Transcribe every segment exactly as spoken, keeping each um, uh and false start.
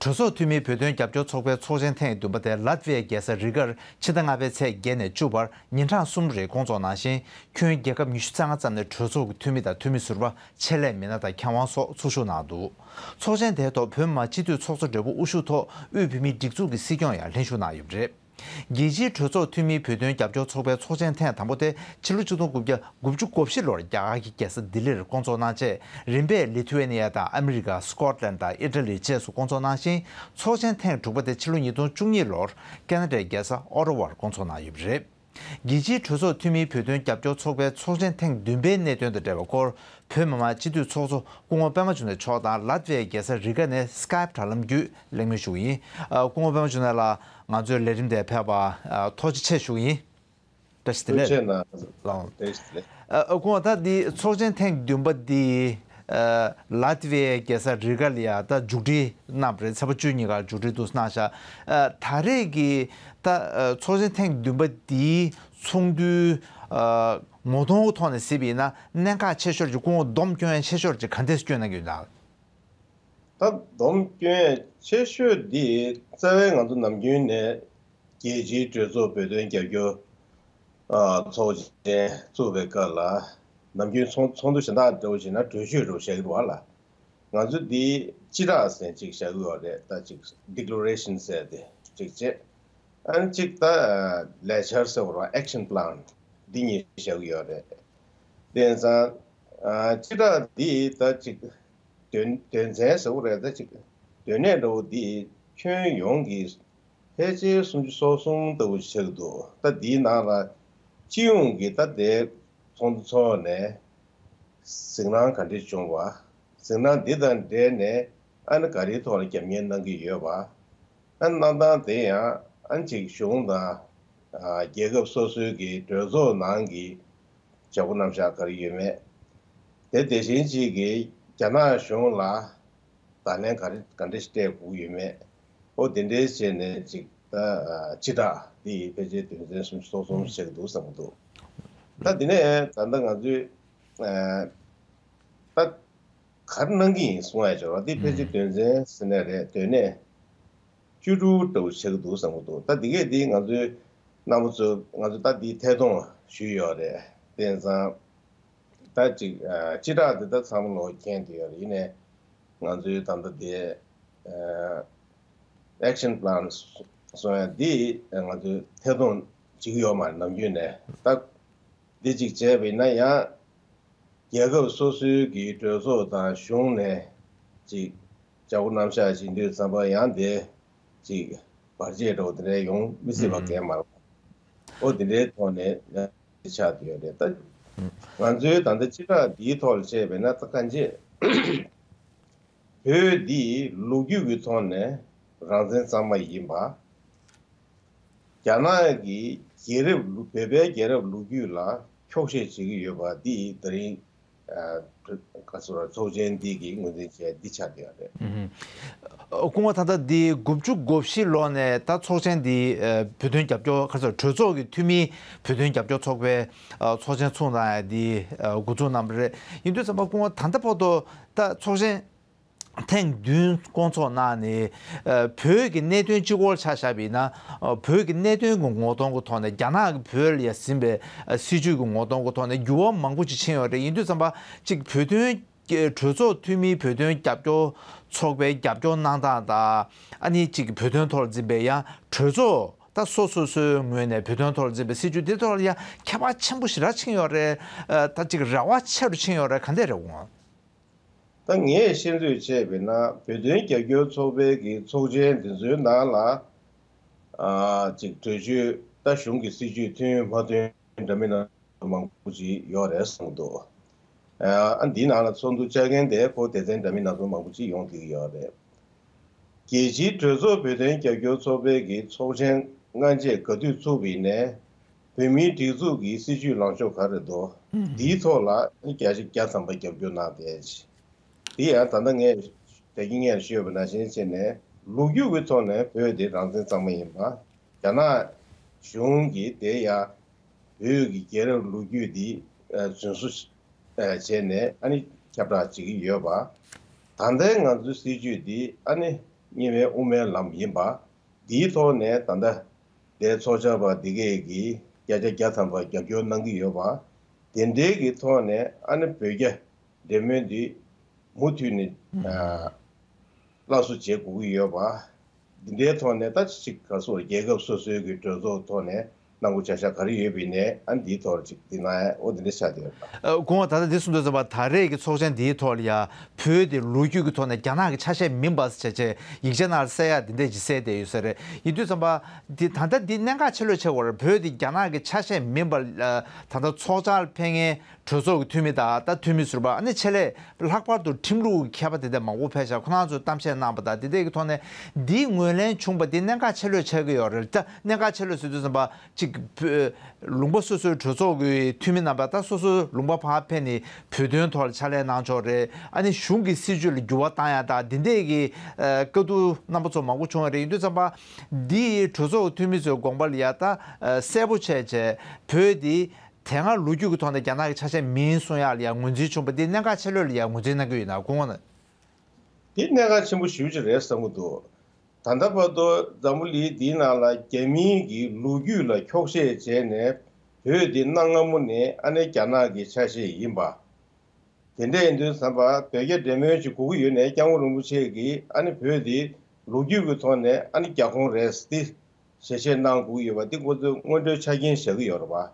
གྲོས་ཚོགས་འཐུས་མིའི་བོད་དོན་རྒྱབ་སྐྱོར་ཚོགས་པའི་ཚོགས་ཆེན་ཐེངས་བདུན་པ་དེ་ལཱ་ཏི་ཝི་ཡའི་རྒྱལ་ས་རི་གར་ཕྱི་ཟླ་ལྔ་པའི་ཚེས་བརྒྱད་ནས་བཅུ་བར་ཉིན་གྲངས་གསུམ་རིང་སྐོང་ཚོགས་གནང་ཞིང་། ཁྱོན་རྒྱལ་ཁབ་ཉི་ཤུ་རྩ་ལྔ་ཙམ་ནས་གྲོས་ཚོགས་ཀྱི་འཐུས་མི་དང་འཐུས་མི་ཟུར་པ། ཆེད་ལས་མི་སྣ་དང་མཁས་དབང་སོགས་ཚོགས་ཞུགས་གནང་འདུག་ཚོགས་ཆེན་དེའི་ཐོག་བོད་མི་མང་སྤྱི་འཐུས་ཚོགས་གཙོ་སྦྲེལ་པོ་དབུ་བཞུགས་ཐོག་དབུས་བོད་མིའི་སྒྲིག་འཛུགས་ཀྱི་སྲིད་སྐྱོང་ཡང་ལྷན་ཞུགས་གནང་ཡོད་པ་རེད། རྒྱལ་སྤྱིའི་གྲོས་ཚོགས་འཐུས་མིའི་བོད་དོན་རྒྱབ་སྐྱོར་ཚོགས་པའི་ཚོགས་ཆེན་ཐེངས་དང་པོ་དེ་ཕྱི་ལོ་ཆིག་སྟོང་དགུ་བརྒྱ་དགུ་བཅུ་གོ་བཞི་ལོར་རྒྱ་གར་གྱི་རྒྱལ་ས་ལྡི་ལིར་སྐོང་ཚོགས་གནང་རྗེས། རིམ་པས་ལི་ཐུ་ཝེ་ནི་ཡ་དང་ཨ་མི་རི་ཀ། སི་ཀོཊ་ལན་དང་ཨི་ཊ་ལི་བཅས་སུ་སྐོང་ཚོགས་གནང་ཞིང་། ཚོགས་ཆེན་ཐེངས་དྲུག་པ་དེ་ཕྱི་ལོ་ཉིས་སྟོང་བཅུ་གཉིས་ལོར་ཁེ་ན་ཌའི་རྒྱལ་ས་ཨོ་ཊ་ཝར་སྐོང་ཚོགས་གནང་ཡོད་པ་རེད། རྒྱལ་སྤྱིའི་གྲོས་ཚོགས་འཐུས་མིའི་བོད་དོན་རྒྱབ་སྐྱོར་ཚོགས་པའི་ཚོགས་ཆེན་ཐེངས་བདུན་པའི་གནད་དོན་དང་འབྲེལ་བའི་སྐོར། བོད་མི་མང་སྤྱི་འཐུས་ཚོགས་གཙོ་སྐུ་ངོ་པད་མ་འབྱུང་གནས་མཆོག་དང་ལཱ་ཏི་ཝི་ཡའི་རྒྱལ་ས་རི་ག་ནས་སི་ཀའེ་པི་དྲ་ལམ་བརྒྱུད་གླེང་མོལ་ཞུ་གི་ཡིན། ཨ། སྐུ་ངོ་པད་མ་འབྱུང་གནས་ལགས། ང་ཚོའི་ལས་རིམ་དེར་ཕེབས་པར་ཐུགས་རྗེ་ཆེ་ཞུ་གི་ཡིན། བཀྲ་ཤིས་བདེ་ལེགས། ཐུགས་རྗེ་གནང་། ལགས། བཀྲ་ཤིས་བདེ་ལེགས། ཨ། སྐུ་ངོ། ད་འདི་ཚོགས་ཆེན་ཐེངས་བདུན་པ་འདི། ཨ། ལཱ་ཏི་ཝི་ཡའི་རྒྱལ་ས་རི་ག་ལ་ཡ་ད་མཇུག་སྒྲིལ་གནང་བ་རེད། ཚེས་པ་བཅུ་གཉིས་ཀར་མཇུག་སྒྲིལ་འདུག་གནང་ཤག་ཨ། ད་རེས་ཀྱི་ད་ཨ་ཚོགས་ཆེན་ཐེངས་བདུན་པ་འདིའི་ཚོགས་འདུའི་ཨ་ངོ་གདོང་གི་ཐོག་ནས་གཟིགས་པ་ཡིན་ན། གནད་འགག་ཆེ་ཤོས་ཀྱི་སྐུ་ངོ་སྡོམ་སྐྱོན་ཡ་ཆེ་ཤོས་ཀྱི་ག་འདྲས་སྐྱོན་གནང་གི་ཡོད་ན། ད་སྡོམ་སྐྱོན་ཡ་ཆེ་ཤོས་འདི་རྩ་བའི་ང་ཚོ་ནམ་རྒྱུན་ནས་རྒྱལ་སྤྱིའི་གྲོས་ཚོགས་བོད་དོན་རྒྱབ་སྐྱོར་ཨ་ཚོགས་ཆེན་བཙུགས་པའི་སྐབས་ལ། ནམ་རྒྱུན་ཚོགས་ཚོགས་འདུ་གཞན་དག་འདྲ་བོ་བྱས་ན་གྲོས་ཆོད་འདྲ་བོ་བཞག་གི་འདུག་བ་ལ། ང་ཚོ་འདི་སྤྱི་བསྒྲགས་ཟེར་ཅིག་བཞག་གི་ཡོད་རེད། ད་ཅིག་ཌི་ཀི་ལེ་རེ་ཤན་ཟེར་ཏེ་ཅིག་བྱས། ཨ་ནི་ཅིག་ད་ལས་འཆར་ཟེར་བ་རེད་བ། ཨེག་ཤན་པི་ལན་འདི་གཉིས་བཞག་གི་ཡོད་རེད། དེ་ཡིན་ཙང་ཨ་སྤྱི་བསྒྲགས་འདི་ད་ཅིག་དོན་དོན་ཚན་ཟེར་བ་རེད། ད་ཅིག་དོན་གནད་འདྲ་བོ་འདི་ཁྱོན་ཡོངས་ཀྱི་ཕལ་ཆེར་སུམ་ཅུ་སོ་གསུམ་ལྟ་བུ་ཆགས་འདུག་ད་འདིའི་ནང་ལ་སྤྱི་ཡོངས་ཀྱི་ད་ལྟའི་ཚོགས་འདུ་ཚོགས་ནས་གཟིགས་སྣང་ག་འདྲ་བྱུང་བ། གཟིགས་སྣང་འདི་དང་འབྲེལ་ནས་ཨ་ནི་ག་རེའི་ཐོག་ལ་རྒྱབ་གཉེར་གནང་གི་ཡོད་པ། ཨ་ནི་གནང་སྟངས་དེ་ཡང་ཨ་ནི་ཅིག་གཞུང་དང་ཨ་རྒྱལ་ཁབ་སོ་སོའི་གི་གྲོས་ཚོགས་ནང་གི་བྱ་སྒོ་རྣམ་གཞག་ག་རེ་ཡོད་མེད། དེ་དེ་བཞིན་གཅིག་གིས་རྒྱ་ནག་གཞུང་ལ་བརྡ་ལན་ག་རེ་ག་འདྲ་ཞིག་སྤྲད་དགོས་ཡོད་མེད། ཨོ་དེ་འདྲའི་བྱས་ནས་ཅིག་ད་ཨ་སྤྱི་བསྒྲགས་འདི་ཕལ་ཆེར་དོན་ཚན་སུམ་ཅུ་སོ་གསུམ་ཞིག་འདུག་བསམ་གྱི་འདུག་ད་འདི་ནས་ད་ལྟ་ང་ཚོས་ཨ་ད་ག་རེ་གནང་གི་ཡིན་གསུང་ཡ་ཅིག་ཡོད་རེད་བ། འདི་ཕལ་ཆེར་དོན་ཚན་ཟེར་ནའི་རེད། དོན་གནད་བཅུ་དྲུག་འདྲ་བོ་ཆགས་ཀྱི་འདུག་བསམ་གྱི་འདུག་ད་འདི་གས་འདི་ང་ཚོའི་རྣམ་པ་ཚོ་ང་ཚོ་ད་འདི་ཐད་གཏོང་ཞུས་ཡོད་རེད། དེ་ཡིན་ཙང་ད་ཅིག་ཨ་སྤྱི་བསྒྲགས་འདི་ད་ཚང་མ་ལོག་མཁྱེན་བསྡད་ཡོད་རེད། ཡིན་ནའི་ང་ཚོའི་ད་ལྟ་འདི་ཨ་ཨེག་ཤན་པི་ལན་གསུང་ཡ་འདི་ང་ཚོའི་ཐད་གཏོང་བྱེད་ཀྱི་ཡོད་མ་རེད་ནམ་རྒྱུན་ནས། ད་འདི་གཅིག་བྱས་པ་ཡིན་ན་ཡང་རྒྱལ་ཁབ་སོ་སོའི་གི་གྲོས་ཚོགས་དང་གཞུང་ནས་ཅིག་བྱ་སྒོ་རྣམ་གཞག་བྱེད་དུས་ཙམ་པ་ཡང་དེ་ཅིག་བར་ཆད་འདྲ་བོ་དེ་འདྲ་ཡོང་མི་སྲིད་པ་གང་ཡང་མ་རེད། ཨོ་དེ་འདྲའི་ཐོག་ནས་ཆགས་བསྡད་ཡོད་རེད། ད་ང་ཚོའི་ད་ལྟ་སྤྱི་བསྒྲགས་འདིའི་ཐོག་ལ་བཤད་པ་ཡིན་ན་ད་གང་ཅི། བོད་འདི་ལོ་རྒྱུས་ཀྱི་ཐོག་ནས་རང་བཙན་གཙང་མ་ཡིན་པ། རྒྱ་ནག་གི་རྒྱལ་རབས་ལོ་བོད་པའི་རྒྱལ་རབས་ལོ་རྒྱུས་ལ་འཁྱོག་བཤད་བྱེད་ཀྱི་ཡོད་པ་འདི་ད་རིང་ཨ་ག་ཚོད་ར་ཚོགས་ཆེན་འདི་གི་ངོས་འཛིན་བྱས་འདི་ཆགས་བསྡད་ཡོད་རེད། ཨ་སྐུ་ངོ། ད་ལྟ་འདི་དགུ་བཅུ་གོ་བཞི་ལོ་ནས་ད་ཚོགས་ཆེན་འདི་ཨ་བོད་དོན་རྒྱབ་སྐྱོར་ག་ཚོད་གྲོས་ཚོགས་ཀྱི་འཐུས་མིའི་བོད་དོན་རྒྱབ་སྐྱོར་ཚོགས་པའི་ཨ་ཚོགས་ཆེན་ཚུགས་གནང་ཡ་འདི་ཨ་འགོ་འཛུགས་གནང་བ་རེད། ཡིན་དུས་ཙམ་པ་སྐུ་ངོ། ད་ལྟ་བར་དུ་ད་ཚོགས་ཆེན་ཐེངས་བདུན་སྐོང་ཚོགས་གནང་ནས་ཨ་བོད་ཀྱི་གནད་དོན་སྤྱི་སྐོར་ཆ་བཞག་པ་ཡིན་ན། ཨ་བོད་ཀྱི་གནད་དོན་གྱི་ངོ་གདོང་གི་ཐོག་ནས་རྒྱ་ནག་གིས་བོད་ལ་ཡ་ཟིན་པའི་ཨ་སྲིད་བྱུས་ཀྱི་ངོ་གདོང་གི་ཐོག་ནས་འགྱུར་བ་མང་པོ་ཅིག་ཕྱིན་ཡོད་རེད། ཡིན་དུས་ཙམ་པ་ཅིག་བོད་དོན་གྲོས་ཚོགས་འཐུས་མིའི་བོད་དོན་རྒྱབ་སྐྱོར་ཚོགས་པའི་རྒྱབ་སྐྱོར་གནང་སྟངས་དང་། ཨ་ནི་ཅིག་བོད་དོན་ཐོག་ལ་འཛིན་པའི་ཡང་གྲོས་ཚོགས་ད་སོ་སོ་སོའི་ངོས་ནས་བོད་དོན་ཐོག་ལ་འཛིན་པའི་སྲིད་བྱུས་འདི་ཐོག་ལ་ཡང་ཁྱད་པར་ཆེན་པོ་ཞེ་དྲག་ཕྱིན་ཡོད་རེད། ཨ་ད་ཅིག་རེ་བ་ཆེ་རུ་ཕྱིན་ཡོད་རེད། ག་འདྲས་རེད་འོང་། ད་ངས་ཤེས་ཚོད་བྱས་པས་ན་བོད་དོན་རྒྱབ་སྐྱོར་ཚོགས་པའི་གི་ཚོགས་ཆེན་འདི་ཚོའི་ནང་ལ་ཨ་ཅིག་གྲོས་ཆོད་ད་གཞུང་གི་སྲིད་བྱུས་མཐུན་མ་མཐུན་འདྲ་མིན་མང་པོ་ཅིག་ཡོད་རེད་གསུངས་འདུག་ཨ་འདིའི་ནང་ལ་ཚོགས་འདུ་བཅར་མཁན་དེ་ཁོ་སྡེ་ཚན་འདྲ་མིན་སྣ་ཚོགས་མང་པོ་ཅིག་ཡོང་བསྡད་ཀྱི་ཡོད་རེད། རྒྱལ་སྤྱིའི་གྲོས་ཚོགས་བོད་དོན་རྒྱབ་སྐྱོར་ཚོགས་པའི་གི་ཚོགས་ཆེན་སྔ་རྗེས་ག་དུས་ཚུགས་པ་ཡིན་ནའི་བོད་མིའི་སྒྲིག་འཛུགས་ཀྱི་སྲིད་བྱུས་ལངས་ཕྱོགས་ག་རེ་འདུག་འདིའི་ཐོག་ལ་བརྒྱ་ཆ་བརྒྱ་ཐམ་པ་རྒྱབ་སྐྱོར་གནང་བསྡད་ཅིང་། དེ་ཡང་ད་ལྟ་ངས་ད་གིན་ངས་ཞུས་པ་ནང་བཞིན་བྱས་ནས་ལོ་རྒྱུས་ཀྱི་ཐོག་ནས་བོད་དེ་རང་བཙན་གཙང་མ་ཡིན་པ། རྒྱ་ནག་གཞུང་གིས་དེ་ཡང་བོད་ཀྱི་རྒྱལ་རབས་ལོ་རྒྱུས་འདི་རྫུན་བཟོ་བྱས་ནས་ཨ་ནི་ཁྱབ་བསྒྲགས་བྱེད་ཀྱི་ཡོད་པ། ད་ལྟའི་ང་ཚོའི་སྲིད་བྱུས་འདི་ཨ་ནི་ རྙིང་མའི་དབུ་མའི་ལམ་ཡིན་པ། འདིའི་ཐོག་ནས་ད་ལྟ་དེའི་ཚོགས་བཅར་བ་འདི་གས་ཀྱིས་བརྒྱ་ཆ་བརྒྱ་ཐམ་པ་རྒྱབ་སྐྱོར་གནང་གི་ཡོད་པ། དེ་འདྲའི་གི་ཐོག་ནས་ཨ་ནི་བོད་རྒྱ་འབྲེལ་མོལ་འདི་མུ་མཐུད་ནས་ཨ་སླར་གསོ་བྱེད་དགོས་ཀྱི་ཡོད་པ། འདི་འདྲའི་ཐོག་ནས་ད་ཅིག་ག་སོགས་རྒྱལ་ཁབ་སོ་སོའི་གི་གྲོས་ཚོགས་ཐོག་ནས་གནང་དགོས་བྱ་བཞག་ག་རེ་ཡོད་པ་ཡིན་ནའི་ཨ་ནི་འདིའི་ཐོག་ལ་ཅིག་འདི་གནང་ཡ་འོ་འདི་འདྲ་ཆགས་བསྡད་ཡོད་པ། ཨ་སྐུ་ངོ་ད་ལྟ་འདི་གསུངས་དུས་ཙམ་པ་ད་རེས་ཀྱི་ཚོགས་ཆེན་འདིའི་ཐོག་ལ་ཡ་བོད་དེ་ལོ་རྒྱུས་ཀྱི་ཐོག་ནས་རྒྱ་ནག་གི་ཆ་ཤས་མིན་པ་ཟེར་བྱས་བྱས་ཡིག་ཆ་ནང་ལ་གསལ་ཡ་འདི་འདྲས་ཅིག་གསལ་བསྡད་ཡོད་ས་རེད། ཡིན་དུས་ཙམ་པ་འདི་ད་ལྟ་འདི་གནད་འགག་ཆེ་ལོས་ཆེ་བར་བོད་དེ་རྒྱ་ནག་གི་ཆ་ཤས་མིན་པ་ལ་ད་ལྟ་ཚོགས་བཅར་ཕེབས་མཁན་གྲོས་ཚོགས་ཀྱི་འཐུས་མི་དང་ད་འཐུས་མི་ཟུར་པ་ཨ་ནི་ཆེད་ལས་ལྷག་པར་དུ་ཁྲིམས་ལུགས་ཀྱི་མཁས་པ་དེ་འདྲ་མང་པོ་ཕེབས་ཤག་ཁོ་རང་ཚོས་གཏམ་བཤད་གནང་པ་དང་དེ་འདྲ་གི་ཐོག་ནས་འདིའི་ངོས་ལེན་བྱུང་པ་འདི་གནད་འགག་ཆེ་ལོས་ཆགས་ཀྱི་ཡོད་རེད། ད་གནད་འགག་ཆེ་ལོས་ཟེར་དུས་ཙམ་པ་གཅིག་བོད་ལུང་པ་སོ་སོའི་གྲོས་ཚོགས་ཀྱི་འཐུས་མི་རྣམ་པ་ད་སོ་སོའི་ལུང་པ་ཕར་ཕེབས་ནས་བོད་དོན་ཐོག་ལ་ཕྱག་ལས་གནང་ཕྱོགས་རེད། ཨ་ནི་གཞུང་གི་སྲིད་བྱུས་ལ་འགྱུར་བ་བཏང་ཡ་དང་འདི་འདྲས་ཀྱི་ཨ་བཀའ་བསྡུར་རྣམ་པ་ཚོ་མང་པོ་བྱུང་བ་རེད། ཡིན་དུས་ཙམ་པ་འདིའི་གྲོས་ཚོགས་ཀྱི་འཐུས་མི་ཚོའི་དགོངས་པ་ལ་ཡ་ད་ཨ་གསལ་པོ་བྱས་བྱས་བོད་འདི་དེ་སྔ་ལོ་རྒྱུས་ཀྱི་ཐོག་ནས་རྒྱ་ནག་གི་ཆ་ཤས་མིན་གསུང་ཡག་ལ་ཡང་ངོས་འཛིན་བྱུང་བ་འདི་གནད་འགག་ཆེ་ལོས་ལ་ཡང་ངོས་འཛིན་གནང་གི་ཡོད་ན་སྐུ་ངོ་ན། འདི་གནད་འགག་ཆེན་པོ་ཞེ་པོ་ཅིག་རེད་བསམ་གྱི་འདུག་ད་ལྟ་བར་དུ་འཛམ་བུ་གླིང་འདིའི་ནང་ལ་རྒྱ་མིའི་གི་ལོ་རྒྱུས་ལ་འཁྱོག་བཤད་བྱས་ནས་བོད་འདི་གནའ་སྔ་མོ་ནས་ཨ་ནི་རྒྱ་ནག་གི་ཆ་ཤས་ཡིན་པ། དེ་འདྲ་ཡིན་དུས་ཙམ་པ་བོད་རྒྱ་འབྲེལ་མོལ་ཅིག་དགོས་ཀྱི་ཡོད་ནའི་སྐྱབས་མགོན་རིན་པོ་ཆེ་གིས་ཨ་ནི་བོད་འདི་ལོ་རྒྱུས་ཀྱི་ཐོག་ནས་ཨ་ནི་རྒྱ་ཁོངས་རེད་ཟེར་ཏེ་ཞལ་བཞེས་གནང་དགོས་ཀྱི་ཡོད་པ་འདི་ཁོ་ཚོས་སྔོན་འགྲོའི་ཆ་རྐྱེན་བཞག་གི་ཡོད་རེད་པ།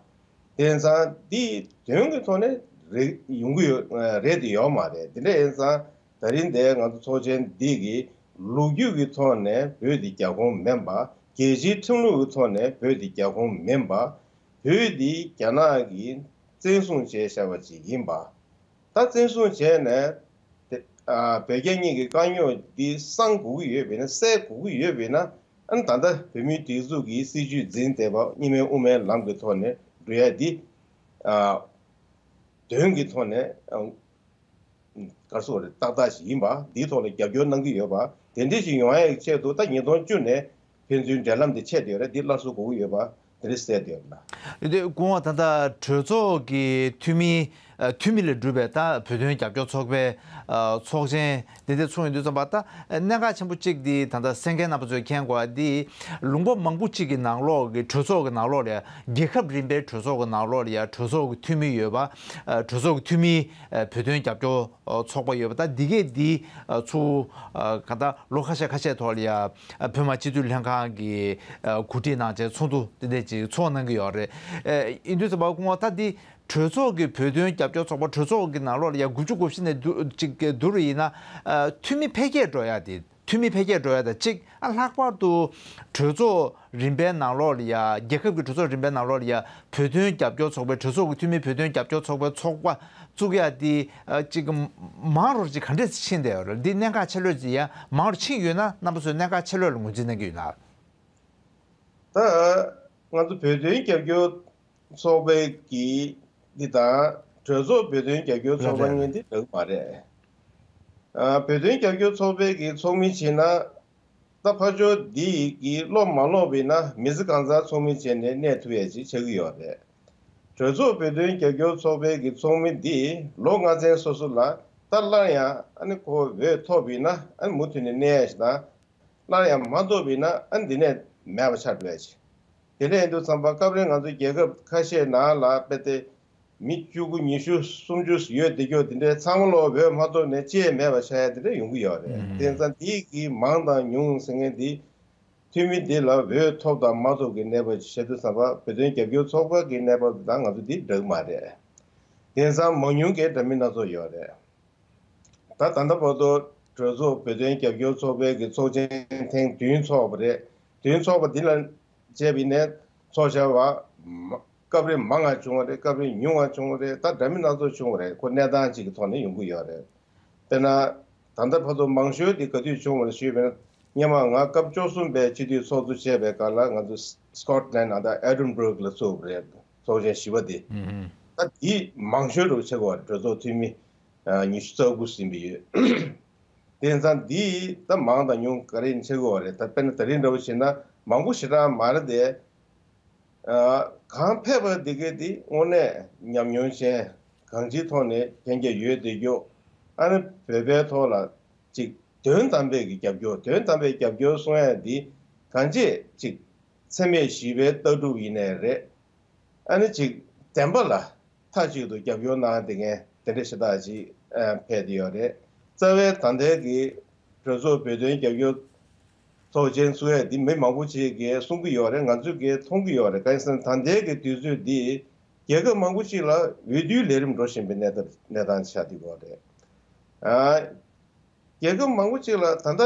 དེ་ཙང་འདི་དོན་གྱི་ཐོག་ནས་རེད་ཡོང་གི་ཡོད་རེད་དེ་ཡོད་མ་རེད། དེ་འདྲ་ཡིན་ཙང་ད་རིང་འདིར་ང་ཚོ་ཚོགས་ཆེན་འདི་གི་ལོ་རྒྱུས་ཀྱི་ཐོག་ནས་བོད་འདི་རྒྱ་ཁོངས་མིན་པ། རྒྱལ་སྤྱིའི་ཁྲིམས་ལུགས་ཀྱི་ཐོག་ནས་བོད་འདི་རྒྱ་ཁོངས་མིན་པ། བོད་འདི་རྒྱ་ནག་གིས་བཙན་བཟུང་བྱས་བཞག་པ་ཅིག་ཡིན་པ། ད་བཙན་བཟུང་བྱས་ནས་དེ་ཨ་བོད་རྒྱ་གཉིས་ཀྱི་དཀའ་རྙོག་འདི་སངས་དགོས་ཀྱི་ཡོད་པས་ན་སེལ་དགོས་ཀྱི་ཡོད་པས་ན་ཨ་ནི་ད་ལྟ་བོད་མིའི་སྒྲིག་འཛུགས་ཀྱི་སྲིད་བྱུས་འཛིན་བསྡད་པ་གཉིས་སྨན་དབུ་མའི་ལམ་གྱི་ཐོག་ནས་འགྲོ་ཡ་འདི་ཨ་དོན་གྱི་ཐོག་ནས་ཨ་ག་རེ་ཟེར་དགོས་རེད། ཏག་ཏག་ཞིག་ཡིན་པ་འདིའི་ཐོག་ལ་རྒྱབ་སྐྱོར་གནང་གི་ཡོད་པ་དེ་འདྲ་ཞིག་ཡོང་ཡ་ཡི་ཆེད་དུ་ད་ཉིས་སྟོང་བཅུ་ནས་ཕན་ཚུན་འབྲེལ་ལམ་དེ་ཆད་བསྡད་ཡོད་རེད། འདི་སླར་གསོ་དགོས་ཀྱི་ཡོད་པ་དེ་འདྲ་གསལ་བསྡད་ཡོད་ལ། ཡོད་དུས་སྐུ་ངོ་ད་ལྟ་གྲོས་ཚོགས་ཀྱི་འཐུས་མི་ཨ་འཐུས་མི་ལས་གྲུབ་པའི་ད་བོད་དོན་རྒྱབ་སྐྱོར་ཚོགས་པའི་ཨ་ཚོགས་ཆེན་འདི་འདྲ་ཚོགས་ཡོང་དུས་ཙམ་པ་ད་གནད་འགག་ཆེན་པོ་གཅིག་འདི་ད་ལྟ་གསན་མཁན་རྣམ་པ་ཚོས་མཁྱེན་དགོས་པ་འདི་ལུང་པ་མང་པོ་གཅིག་གི་ནང་ལོགས་ཀྱི་གྲོས་ཚོགས་ཀྱི་ནང་ལོགས་ལ་ཡ་རྒྱལ་ཁབ་རིམ་པའི་གྲོས་ཚོགས་ཀྱི་ནང་ལོགས་ལ་ཡ་གྲོས་ཚོགས་ཀྱི་འཐུས་མི་ཡོད་པ་ཨ་གྲོས་ཚོགས་ཀྱི་འཐུས་མི་ཨ་བོད་དོན་རྒྱབ་སྐྱོར་ཨ་ཚོགས་པ་ཡོད་པ་ད་འདི་གས་འདི་ཨ་ཚུར་ཨ་ག་ད་ལོ་ཁ་ཤས་ཁ་ཤས་ཐོག་ལ་ཡ་ཨ་བོད་མི་སྤྱི་འཐུས་ལྷན་ཁང་གི་ཨ་གོ་སྒྲིག་གནང་བྱས་ཚོགས་འདུ་དེ་འདྲས་ཅིག་ཚོགས་གནང་གི་ཡོད་རེད། ཨ་ཡིན་དུས་ཙམ་པ་སྐུ་ངོ་ད་འདི་གྲོས་ཚོགས་ཀྱི་བོད་དོན་རྒྱབ་སྐྱོར་ཚོགས་པ་གྲོས་ཚོགས་ཀྱི་ནང་ལོགས་ལ་ཡ་དགུ་བཅུ་གོ་བཞི་ནས་བསྡུ་ཅིག་བསྡུ་རུ་ཡིན་ན་ཨ་འཐུས་མི་འཕེལ་རྒྱས་འགྲོ་ཡ་དེ་འཐུས་མི་འཕེལ་རྒྱས་འགྲོ་ཡ་དང་གཅིག་ཨ་ལྷག་པར་དུ་གྲོས་ཚོགས་རིམ་པའི་ནང་ལོགས་ལ་ཡ་རྒྱལ་ཁབ་ཀྱི་གྲོས་ཚོགས་རིམ་པའི་ནང་ལོགས་ལ་ཡ་བོད་དོན་རྒྱབ་སྐྱོར་ཚོགས་པའི་གྲོས་ཚོགས་ཀྱི་འཐུས་མི་བོད་དོན་རྒྱབ་སྐྱོར་ཚོགས་པའི་ཚོགས་པ་བཙུགས་ཡ་དེ་ཨ་གཅིག་མང་རུ་ཅིག་ག་འདྲས་ཕྱིན་བསྡད་ཡོད་རེད། འདི་གནད་འགག་ཆེ་ལོས་ཅིག་ཡ་མང་རུ་ཕྱིན་ཡོད་ན་རྣམ་པ་ཚོས་གནད་འགག་ཆེ་ལོས་ལ་ངོས་འཛིན་གནང་གི་ཡོད་ན། ད་ང་ཚོ་བོད་དོན་རྒྱབ་སྐྱོར་ཚོགས་པའི་གི་འདི་དང་གྲོས་ཚོགས་བོད་དོན་རྒྱབ་སྐྱོར་ཚོགས་པ་གཉིས་འདི་འདྲ་གི་མ་རེད། ཨ་བོད་དོན་རྒྱབ་སྐྱོར་ཚོགས་པའི་གི་ཚོགས་མི་བྱས་ན་ད་ཕར་ཕྱོགས་འདི་གི་ལོག་མ་ལོག་བས་ན་མི་ཚེ་གང་ཚང་ཚོགས་མི་བྱས་ནས་གནས་ཐུབ་ཡས་ཅིག་ཆགས་ཀྱི་ཡོད་རེད། གྲོས་ཚོགས་བོད་དོན་རྒྱབ་སྐྱོར་ཚོགས་པའི་གི་ཚོགས་མི་འདི་ལོ་ལྔ་ཚན་སོ་སོ་ལ་ད་སླར་ཡང་ཨ་ནི་ཁོ་འོས་ཐོབ་བས་ན་ཨ་ནི་མུ་མཐུད་ནས་གནས་ཡས་ཞིག་དང་། སླར་ཡང་མ་ཐོབ་པས་ན་ཨ་འདི་ནས་མེད་པ་ཆགས་འགྲོ་ཡ་ཅིག་དེ་འདྲ་ཡིན་དུས་ཙམ་པ་སྐབས་རེ་ང་ཚོ་རྒྱལ་ཁབ་ཁ་ཤས་ནང་ལ་དཔེ་དེ་མི་བཅུ་དགུ་ཉི་ཤུ་སུམ་ཅུ་ཡོད་དེ་སྐྱོ་དེ་འདྲའི་ཚང་མ་ལོ་འོས་མ་ཐོབ་ནས་ཅི་ཡང་མེད་པ་ཆགས་ཡ་དེ་འདྲ་ཡོང་གི་ཡོད་རེད། དེ་ཙང་དེའི་གི་མང་དང་ཉུང་ཟེར་མཁན་དེ་འཐུས་མི་དེ་ལ་འོས་ཐོབ་དང་མ་ཐོབ་ཀྱི་གནས་བབ་ཅིག་བཤད་དུས་ཙམ་པ་བོད་དོན་རྒྱབ་སྐྱོར་ཚོགས་པ་གི་གནས་བབ་དེ་དང་ང་ཚོ་དེ་འདྲ་གི་མ་རེད། དེང་སང་མང་ཉུང་གི་འདྲ་མིན་སྣ་ཚོགས་ཡོད་རེད། ད་ད་ལྟ་བར་དུ་གྲོས་ཚོགས་བོད་དོན་རྒྱབ་སྐྱོར་ཚོགས་པའི་གི་ཚོགས་ཆེན་ཐེངས་བདུན་ཚོགས་པ་རེད། བདུན་ཚོགས་པ་འདི་ལ་བཅས་པ་ཡིན་ནའི་ཚོགས་བཅར་བ་མ་སྐབས་རེ་མང་ང་བྱུང་བ་རེད། སྐབས་རེ་ཉུང་ང་བྱུང་བ་རེད། ད་འདྲ་མིན་སྣ་ཚོགས་བྱུང་བ་རེད། ཁོ་གནས་སྟངས་གཅིག་གི་ཐོག་ནས་ཡོང་གི་ཡོད་རེད། དཔེར་ན་ད་ལྟ་བར་དུ་མང་ཤོས་འདི་ག་དུས་བྱུང་བ་རེད་ཞུས་པ་ཡིན་ན་སྔོན་མ་ང་སྐབས་བཅུ་གསུམ་པའི་སྤྱི་འཐུས་ཚོགས་གཙོ་བྱས་པའི་སྐབས་ལ་ང་ཚོ་སི་ཀོཊ་ལན་ནང་ད་ཨེ་ཌིན་སྦུག་ལ་ཚོགས་པ་རེད། ཚོགས་ཆེན་བཞི་པ་འདི། ད་འདི་མང་ཤོས་རུ་ཆགས་ཀྱི་ཡོད་རེད། གྲོས་ཚོགས་འཐུས་མི་ཉི་ཤུ་རྩ་དགུ་ཟིན་པ་ཡོད། དེ་ཙང་འདི་ད་མང་དང་ཉུང་ག་རེ་ཆགས་ཀྱི་ཡོད་རེད། ད་དཔེར་ན་ད་རིང་འདྲ་བོ་བྱས་ན་མང་པོ་ཞེ་དྲག་མ་རེད་དེ། གང་ཕེབས་པ་འདི་གས་འདི་དངོས་གནས་ཉམས་མྱོང་ཅན་གང་ཅིའི་ཐོག་ནས་མཁྱེན་རྒྱ་ཡོད་བསྡད་རྒྱུ། ཨ་ནི་བོད་པའི་ཐོག་ལ་ཅིག་ དོན་དམ་པའི་གི་རྒྱབ་སྐྱོར། དོན་དམ་པའི་རྒྱབ་སྐྱོར་གསུང་ཡ་འདི་གང་ཅི་ཅིག་འཚེ་མེད་ཞི་བའི་ལྟ་གྲུབ་ཡིན་ནའི་རེད། ཨ་ནི་ཅིག་བདེན་པ་ལ་མཐའ་གཅིག་ཏུ་རྒྱབ་སྐྱོར་གནང་བསྡད་མཁན་དེ་འདྲ་ཞེ་དྲག་ཅིག་ཨ་ཕེབས་བསྡད་ཡོད་རེད། རྩ་བའི་ད་ལྟའི་གི་གྲོས་ཚོགས་བོད་དོན་རྒྱབ་སྐྱོར་ཚོགས་ཆེན་ཚུགས་ཡས་འདི་མི་མང་པོ་ཅིག་གིས་གསུང་གི་ཡོད་རེད། ང་ཚོས་གིས་མཐོང་གི་ཡོད་རེད། གང་ཡིན་ཟེར་ན་ད་ལྟའི་གི་དུས་ཚོད་འདི་རྒྱལ་ཁབ་མང་པོ་ཅིག་ལ་འོས་བསྡུའི་ལས་རིམ་འགྲོ་བཞིན་པའི་གནས་སྟངས་གནས་སྟངས་ཆགས་བསྡད་ཡོད་རེད། ཨ། རྒྱལ་ཁབ་མང་པོ་ཅིག་ལ་ད་ལྟ་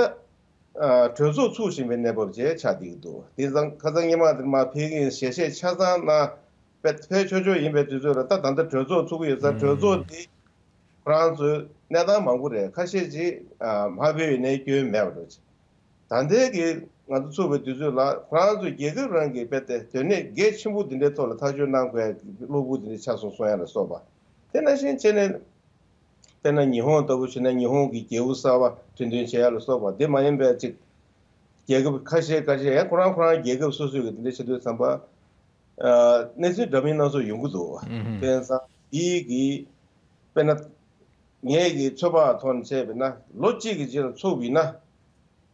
ཨ་གྲོས་ཚོགས་ཚུགས་བཞིན་པའི་གནས་བབ་ཅིག་ཆགས་བསྡད་ཀྱི་འདུག་དེང་སང་ཁ་སང་སྔོན་མ་དེར་མར་ཕེབས་མཁན་ཞལ་བཞེས་ཆ་ཚང་གནང་། དཔེ་ཕེབས་ཆོག་ཆོག་ཡིན་པའི་དུས་ཚོད་ལ་ད་ད་ལྟ་གྲོས་ཚོགས་ཚུགས་ཀྱི་ཡོད་ཙང་། གྲོས་ཚོགས་དེ་ཁོ་རང་ཚོའི་གནས་སྟངས་མང་པོ་རེད། ཁ་ཤས་ཅིག་ཨ་མ་ཕེབས་ཡོད་ནའི་སྐྱོན་མེད་པ་འདྲ་ཅིག་ད་ལྟའི་གི་ང་ཚོ་ཚུགས་པའི་དུས་ཚོད་ལ་ཁོ་རང་ཚོའི་རྒྱལ་ཁབ་རང་གི་དཔེ་དེ་དོན་གནད་གལ་ཆེན་པོ་འདི་འདྲའི་ཐོག་ལ་ཐག་གཅོད་གནང་དགོས་ཡ་གི་གློ་བུར་འདི་འདྲ་ཆགས་སོང་གསུང་ཡ་ལ་སོགས་པ། དེ་ནང་བཞིན་བྱས་ནས། དཔེར་ན་ཉི་ཧོང་ལྟ་བུ་བྱས་ན་ཉི་ཧོང་གི་རྒྱལ་པོ་གསར་པ་གྲོས་མཐུན་བྱེད་ཡ་ལ་སོགས་པ། དེ་མ་ཡིན་པའི་ཅིག་རྒྱལ་ཁབ་ཁ་ཤས་ཁ་ཤས་ཡང་ཁོ་རང་ཁོ་རང་རྒྱལ་ཁབ་སོ་སོའི་གི་དེ་འདྲ་བྱེད་དུས་ཙམ་པ། ཨ་གནས་ཚུལ་འདྲ་མིན་སྣ་ཚོགས་ཡོང་གི་འདུག་ཨུ་ཧུམ། དེང་སང་འདིའི་གི་དཔེར་ན་ངས་གི་ཚོད་དཔག་ཐོག་ནས་བྱས་པ་ཡིན་ན་ལོ་གཅིག་གི་རྗེས་ལ་ཚོགས་པ་ཡིན་ན།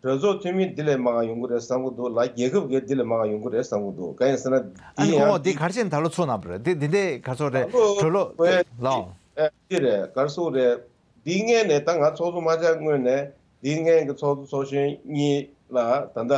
གྲོས་ཚོགས་འཐུས་མི་འདི་ལས་མང་བ་ཡོང་གི་རེད་བསམ་གྱི་འདུག་ལ། རྒྱལ་ཁབ་ཀྱི་འདི་ལས་མང་བ་ཡོང་གི་རེད་བསམ་གྱི་འདུག་གང་ཡིན་ཟེར་ན་ཨ་ནི་འདི་ཁོང་ཡང་འདི་ག་རེ་བྱས་ནས་ད་ལོ་ཚུགས་གནང་བ་རེད། འདི་འདི་འདྲའི་ག་ཚོད་རེད། ད་ལོ་གྲོས་ལོ་བོད་ལའོ། ཨ་འདི་རེད། ག་རེ་ཟེར་དགོས་རེད། འདི་སྔོན་ནས་ད་ང་ཚོགས་གཙོ་མ་ཆགས་སྔོན་ནས་འདི་སྔོན་གྱི་ཚོགས་གཙོ་ཚོགས་གཞོན་གཉིས་ལ་ད་ལྟ་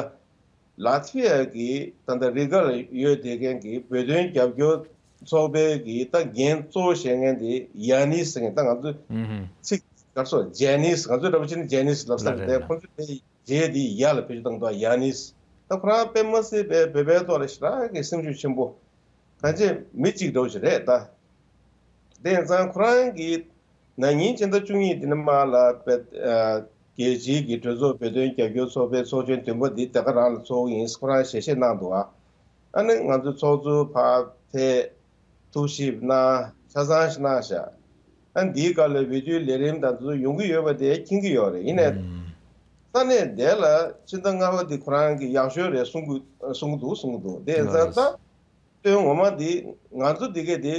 ལ་ཐི་ཡ་གི་ད་ལྟ་རི་ག་ལ་ཡོད་བསྡད་མཁན་གྱི་བོད་དོན་རྒྱབ་སྐྱོར་ཚོགས་པའི་གི་ད་འགན་གཙོ་བོ་བཞེས་མཁན་དེ་ཡ་ནིས་ཟེར་མཁན། ད་ང་ཚོ་ཨུ་ཧུམ། ཚིག་ག་རེ་ཟེར། ཇེ་ནིས། ང་ཚོ་འདྲ་པོ་བྱས་ན་ཇེ་ནིས་ལབ་ས་རེད་དེ། ལ་རེད་ལ། ཁོང་ཚོ་དེ་རྗེས་དེ་ཡ་ལ་བེད་སྤྱོད་བཏང་འདུག་ཡ་ནིས། ད་ཁོ་རང་དཔེ་མ་སྲིད་པའི་བོད་པའི་ཐོག་ལ་ཞེ་དྲག་གི་སེམས་ཤུགས་ཆེན་པོ། གང་ཅི་མི་གཅིག་འདྲ་བོ་ཞིག་རེད་ད། དེ་ཡིན་ཙང་ཁོ་རང་གིས་ན་ནིང་ཕྱི་ཟླ་བཅུ་གཉིས་དེ་ནས་མར་ལ་དཔེ་ཨ་རྒྱལ་སྤྱིའི་གི་གྲོས་ཚོགས་བོད་དོན་རྒྱབ་སྐྱོར་ཚོགས་པའི་ཚོགས་ཆེན་བདུན་པ་འདི་དེ་ག་རང་ལ་ཚོགས་ཀྱི་ཡིན་ཟེར་ཁོ་རང་ཞལ་བཞེས་གནང་འདུག་ཨ་ནི་ང་ཚོ་ཚོགས་གཙོ་ཕར་ཕེབས། ཐུགས་ཞིབ་གནང་། ཆ་ཚང་ཞིག་གནང་བཞག་ཨ་འདིའི་སྐབས་ལ་འོས་བསྡུའི་ལས་རིམ་དང་དེ་ཚོ་ཡོང་གི་ཡོད་པ་དེ་མཁྱེན་གྱི་ཡོད་རེད། ཡིན་ནའི་ས་གནས་དེ་ལ་ཕྱི་ཟླ་ལྔ་པ་འདི་ཁོ་རང་གིས་ཡག་ཤོས་རེད་གསུང་གི་གསུང་གི་འདུག་གསུང་གི་འདུག་དེ་ཡིན་ཙང་ད་དོན་ངོ་མ་འདི་ང་ཚོ་འདི་གས་འདི་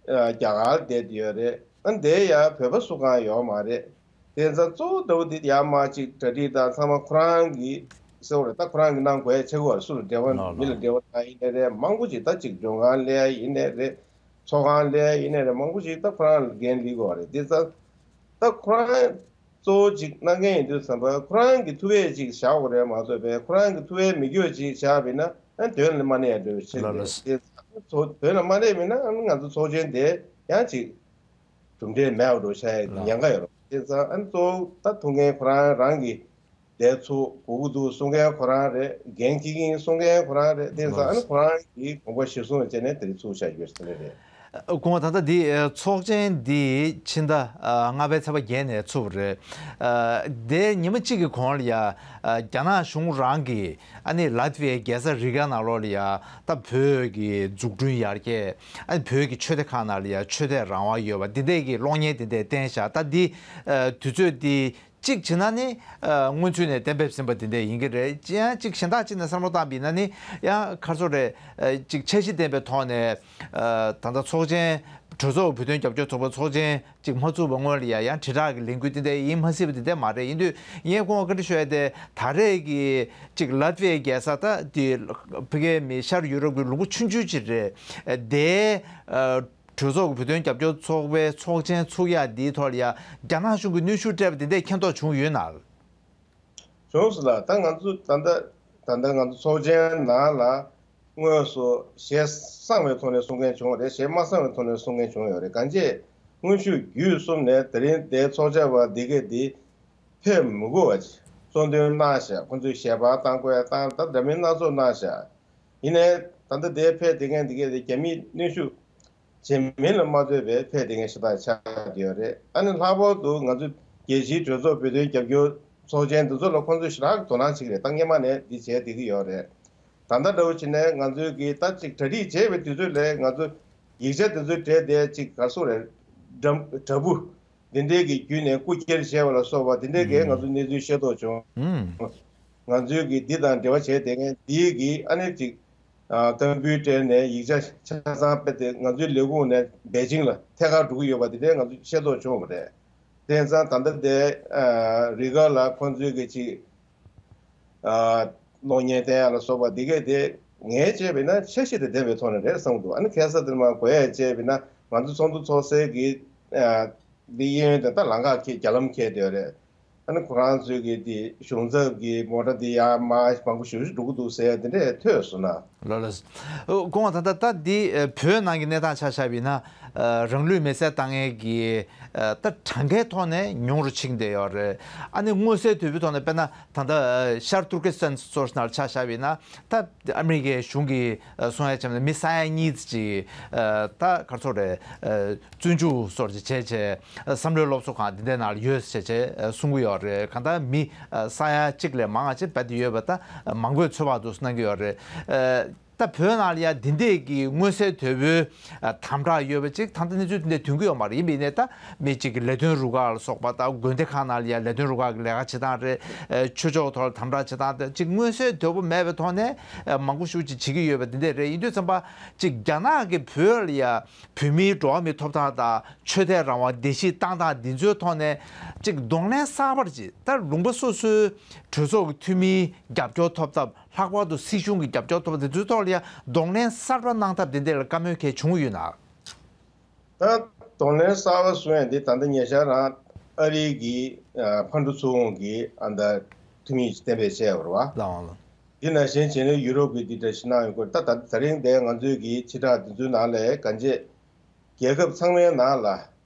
རྒྱ་གར་བསྡད་ཡོད་རེད། ཨ་འདི་ཡ་བོད་པ་སུ་གང་ཡོད་མ་རེད། དེ་ཚོ་གཙོ་བོ་འདྲ་བོ་འདི་ཡར་མར་ཅིག་གྲ་སྒྲིག་དང་ཚང་མ་ཁོ་རང་གིས་ཟེར་བ་རེད། ད་ཁོ་རང་གིས་གནང་དགོས་ཡ་ཆེ་གོ་བ་རེད། སུ་ལ་འབྲེལ་བ་ལགས་མི་ལ་ལགས། འབྲེལ་བ་གནང་ཡིན་ནའི་རེད། མང་པོ་ཅིག་ད་ཅིག་མགྲོན་ཁང་ལས་ཡ་ཡིན་ནའི་རེད། ཚོགས་ཁང་ལས་ཡ་ཡིན་ནའི་རེད། མང་པོ་ཅིག་ད་ཁོ་རང་ལ་འགན་ལེན་དགོས་བ་རེད། དེ་ཚོ་ད་ཁོ་རང་གཙོ་བོ་ཅིག་གནང་མཁན་ཡིན་དུས་ཙམ་པ་ཁོ་རང་གི་ཐུབ་ཡས་ཅིག་བཞག་དགོས་རེད་མ་གཏོགས་པས་ཁོ་རང་གི་ཐུབ་ཡས་མི་དགོས་ཅིག་བཞག་པ་ཡིན་ན་ཨ་དོན་ལ་མ་གནས་ཡ་འདྲ་བོ་ཆགས་ཀྱི་རེད། ལགས་ལགས། དེ་ཚོ་དོན་ལ་མ་གནས་པ་ཡིན་ན་ཨ་ང་ཚོ་ཚོགས་ཆེན་དེ་ཡང་ཅིག་གྲུབ་འབྲས་མེད་པ་འགྲོ་ཆགས་ཡག་ལགས། ཉེན་ཁ་ཡོད་རེད། བྱས་ཙང་ཨ་ནི་གཙོ་བོ་ད་ཐུགས་འགན་ཁོ་རང་རང་གིས་བསྡད་ཚུགས་དགོས་ཀྱི་འདུག་གསུང་མཁན་ཁོ་རང་རེད། འགན་འཁྱེར་མཁན་གསུང་མཁན་ཁོ་རང་རེད། བྱས་ཙང་ཨ་ནི་ལགས། ཁོ་རང་གིས་དགོངས་པ་གཞིར་བཟུང་བྱས་ནས་དེ་རིང་ཚུགས་བཞག་རྒྱུ་དེ་འདྲ་རེད། སྐུ་ངོ་ད་ལྟ་འདི་ཚོགས་ཆེན་འདི་ཕྱི་ཟླ་ལྔ་པའི་ཚེས་པ་བརྒྱད་ནས་ཚུགས་པ་རེད། དེ་ཉི་མ་གཅིག་གི་གོང་ལ་ཡ་རྒྱ་ནག་གཞུང་རང་གིས་ཨ་ནི་ལ་ཏི་ཝི་ཡའི་རྒྱལ་ས་རི་ག་ནང་ལོགས་ལ་ཡ་ད་བོད་ཀྱི་འཛུགས་སྐྲུན་ཡར་རྒྱས། ཨ་ནི་བོད་ཀྱི་ཆོས་སྡེ་ཁག་ནང་ལ་ཡ་ཆོས་དད་རང་དབང་ཡོད་པ་འདི་འདྲས་ཀྱི་གློག་བརྙན་འདི་འདྲས་བསྟན་བཞག་ད་འདི་ཨ་དུས་ཚོད་འདི་གཅིག་བྱས་ན་ནི་ཨ་སྔོན་ཚུད་ནས་གཏན་འབེབས་ཟིན་པ་འདི་འདྲས་ཡིན་གྱི་རེད། ཡང་གཅིག་གཞན་དག་ཅིག་ནས་བསམ་བློ་བཏང་བ་ཡིན་ན་ནི་ཡང་ཁ་སོ་རེད། ཨ་གཅིག་འཆར་གཞི་ལྡན་པའི་ཐོག་ནས་ཨ་ད་ལྟ་ཚོགས་ཆེན་གྲོས་ཚོགས་བོད་དོན་རྒྱབ་སྐྱོར་ཚོགས་པའི་ཚོགས་ཆེན་གཅིག་མ་ཚུགས་པའི་སྔོན་ལ་ཡ་ཡང་དྲིལ་བསྒྲགས་ཀྱི་ལས་འགུལ་འདི་འདྲ་ཡིན་མ་སྲིད་པ་འདི་འདྲ་མ་རེད། ཡིན་དུས་ངས་ཁོང་བཀའ་འདྲི་ཞུ་ཡ་དེ་ད་རེས་ཀྱི་གཅིག་ལ་ཏི་ཝའི་རྒྱལ་ས་ད་དེ་ཕ་གིའི་མི་ཤར་ཡུ་རོབ་ཀྱི་ལུང་པ་ཆུང་ཆུང་ཅིག་རེད། དེ་གྲོས་ཚོགས་ཀྱི་བོད་དོན་རྒྱབ་སྐྱོར་ཚོགས་པའི་ཚོགས་ཆེན་ཚུགས་ཡ་འདིའི་ཐོག་ལ་ཡ་རྒྱ་ནག་གཞུང་གིས་གནོན་ཤུགས་སྤྲད་པ་འདི་འདྲས་མཁྱེན་རྟོགས་བྱུང་ཡོད་ན། བྱུང་སོང་ལགས། ད་ང་ཚོ་ད་ལྟ་ད་ལྟ་ང་ཚོ་ཚོགས་ཆེན་ནང་ལ་དངོས་སུ་ཞལ་གསང་བའི་ཐོག་ནས་གསུང་མཁན་བྱུང་བ་རེད། ཞལ་མ་གསང་བའི་ཐོག་ནས་གསུང་མཁན་བྱུང་ཡོད་རེད། གང་ཅི་དངོས་ཤུགས་བརྒྱུད་གསུམ་ནས་དེ་རིང་དེའི་ཚོགས་བཅར་བ་འདི་གས་འདི་ཕེབས་མི་དགོས་པ་ཅིག་གཙོ་འདོན་གནང་བཞག་ཁོང་ཚོས་ཞལ་པར་བཏང་དགོས་ཡ་བཏང་། ད་འདྲ་མིན་སྣ་ཚོགས་གནང་བཞག་ཡིན་ནའི་ད་ལྟ་དེ་ཕེབས་བསྡད་མཁན་འདི་གས་དེ་རྒྱ་མིས་གནོན་ཤུགས་བྱེད་མིན་ལ་མ་ལྟོས་པའི་ཕེབས་བསྡད་མཁན་ཞེ་དྲག་ཆགས་བསྡད་ཡོད་རེད། ཨ་ནི་ལྷག་པར་དུ་ང་ཚོ་རྒྱལ་སྤྱིའི་གྲོས་ཚོགས་བོད་དོན་རྒྱབ་སྐྱོར་ཚོགས་ཆེན་འདི་ཚོ་ལ་ཁོང་ཚོས་ཞེ་དྲག་དོ་སྣང་བྱེད་ཀྱི་རེད། ད་སྔོན་མ་ནས་འདི་བྱས་བསྡད་ཀྱི་ཡོད་རེད། ད་ལྟ་འདྲ་བོ་བྱས་ནས་ང་ཚོས་ཀྱི་ད་ཅིག་གྲ་སྒྲིག་བྱས་པའི་དུས་ཚོད་ལས་ང་ཚོ་ཡིག་ཆ་འདི་ཚོའི་གྲས་དེ་ཅིག་ག་རེ་ཟེར་དགོས་རེད། འདྲ་འདྲ་འབུ་འདི་འདྲའི་གི་བརྒྱུད་ནས་རྐུ་འཁྱེར་བྱས་པ་ལ་སོགས་པ་འདི་འདྲའི་གི་ང་ཚོ་གནས་ཚུལ་ཤེས་རྟོགས་བྱུང་། ང་ཚོའི་གི་འདི་དང་འབྲེལ་བ་བྱས་བསྡད་མཁན་འདིའི་གི་ཨ་ནི་ཅིག་ཨ་སྐད་འབོད་སྤྲད་ནས་ཡིག་ཆ་ཆ་ཚང་སྤེལ་ཏེ་ང་ཚོའི་ལས་ཁུངས་ནས་པེ་ཅིང་ལ་ཐད་ཀར་འགྲོ་གི་ཡོད་པ་འདི་འདྲའི་ང་ཚོ་ཤེས་རྟོགས་བྱུང་བ་རེད། དེ་ཙང་ད་ལྟ་དེ་རི་ག་ལ་ཁོང་ཚོའི་གི་ཅིག་གློག་བརྙན་བསྟན་ཡ་ལ་སོགས་པ་འདི་གས་དེ་ངས་བྱས་པས་ན་འཆར་གཞི་དང་ལྡན་པའི་ཐོག་ནས་རེད་བསམ་འདུག་ཨ་ནི་ཁ་སང་དེར་མ་གོ་ཡ་བྱས་པས་ན་ང་ཚོ་ཚོགས་འདུ་ཚོགས་སའི་གི་འདི་གཡས་གཡོན་དེ་ད་ལམ་ཁ་འཁེལ་རྒྱ་ལམ་འཁེལ་བསྡད་ཡོད་རེད། ཨ་ནི་ཁོ་རང་ཚོའི་གི་དེ་གཞུང་ཚབ་ཀྱི་མོ་ཊ་དེ་ཡར་མར་མང་པོ་ཞེ་པོ་ཅིག་འགྲོ་གི་འདུག་ཟེར་ཡ་དེ་འདྲས་ཐོས་སོང་ན། ལགས་ལགས། སྐུ་ངོ་ད་ལྟ་ད་འདི་བོད་ནང་གི་གནས་སྟངས་ཆ་བཞག་པ་ཡིན་ན་རང་ལུས་མེར་སྲེག་བཏང་མཁན་གྱི་ད་གྲངས་ཀའི་ཐོག་ནས་ཉུང་རུ་ཕྱིན་བསྡད་ཡོད་རེད། ཨ་ནི་མངོན་གསལ་དོད་པོའི་ཐོག་ནས་དཔེར་ན་ད་ལྟ་ཤར་ཏུར་ཀི་སི་ཐན་སོགས་ནང་ཆ་བཞག་པ་ཡིན་ན་ད་ཨ་མི་རི་ཀའི་གཞུང་གིས་གསུང་ཡ་བྱས་ན་མི་ས་ཡ་གཉིས་ཅིག་ད་ག་རེ་ཟེར་དགོས་རེད། བཙོན་འཇུག་སོགས་ཀྱི་བྱས་བྱས་བསམ་བློའི་སློབ་གསོ་ཁང་འདི་འདྲའི་ནང་ལ་ཡོད་ཟེར་བྱས་གསུང་གི་ཡོད་རེད། གང་ལྟར་མི་ས་ཡ་གཅིག་ལས་མང་བ་ཅིག་རྦད་དེ་ཡོད་པ་ད་མང་པོས་ཚོད་དཔག་འདུག་གནང་གི་ཡོད་རེད། ད་བོད་ནང་ལ་ཡང་འདི་འདྲས་ཀྱི་མངོན་གསལ་དོད་པོའི་དམ་དྲག་ཡོད་པ་ཅིག་ད་ལྟ་གནས་ཚུལ་འདི་འདྲས་ཐོན་གྱི་ཡོད་མ་རེད། ཡིན་པ་ཡིན་ནའི་ད་མི་གཅིག་གི་ལས་དོན་རུ་ཁག་ལ་སོགས་པ་ད་དགོན་སྡེ་ཁག་ནང་ལ་ཡང་ལས་དོན་རུ་ཁག་གི་ལས་ཀ་བྱེད་སྟངས་རེད། ཆོས་ཕྱོགས་ཐོག་ལ་དམ་དྲག་བྱེད་སྟངས་དེ་ཅིག་མངོན་གསལ་དོད་པོ་མེད་པའི་ཐོག་ནས་མང་པོ་ཞེ་པོ་ཅིག་བྱེད་ཀྱི་ཡོད་པ་འདི་འདྲས་རེད། ཡིན་དུས་ཙམ་པ་ཅིག་རྒྱ་ནག་གིས་བོད་ལ་ཡ་བོད་མིའི་འགྲོ་བ་མིའི་ཐོབ་ཐང་དང་ཆོས་དད་རང་དབང་བརྡལ་བཤིག་བཏང་སྟངས་འདི་ཚོའི་ཐོག་ནས་ཅིག་གདོང་ལེན་གསར་པ་ཅིག་ད་ལུང་པ་སོ་སོའི་གྲོས་ཚོགས་ཀྱི་འཐུས་མིའི་རྒྱབ་སྐྱོར་ཐོབ་ཐབས། ལྷག་པར་དུ་སྲིད་གཞུང་གི་རྒྱབ་སྐྱོར་ཐོབ་པ་དེ་ཚོའི་ཐོག་ལ་ཡང་གདོང་ལེན་གསར་པ་གནང་ཐབས་དེ་འདྲ་ལ་བཀའ་མོལ་གལ་བྱུང་ཡོད་ན། ད་གདོང་ལེན་གསར་པ་བཟོ་ཡ་འདི་ད་ལྟ་ཉེ་ཆར་རང་ཨ་རིའི་གི་ཕར་འགྲོ་ཚུར་འོང་གི་ཨ་ད་འཐུས་མི་གཏན་འབེབས་བྱས་ཡོད་རེད་བ། ལགས་འོང་ལགས། འདི་ནང་བཞིན་བྱས་ནས་ཡུ་རོབ་ཀྱི་འདི་འདྲ་ཞིག་གནང་ཡོད་སྐོར་ད་ད་ད་རིང་འདི་ང་ཚོའི་གི་ཕྱི་དྲག་འདི་ཚོའི་ནང་ལས་གང་ཅི་རྒྱལ་ཁབ་ཚང་མའི་ནང་ལ།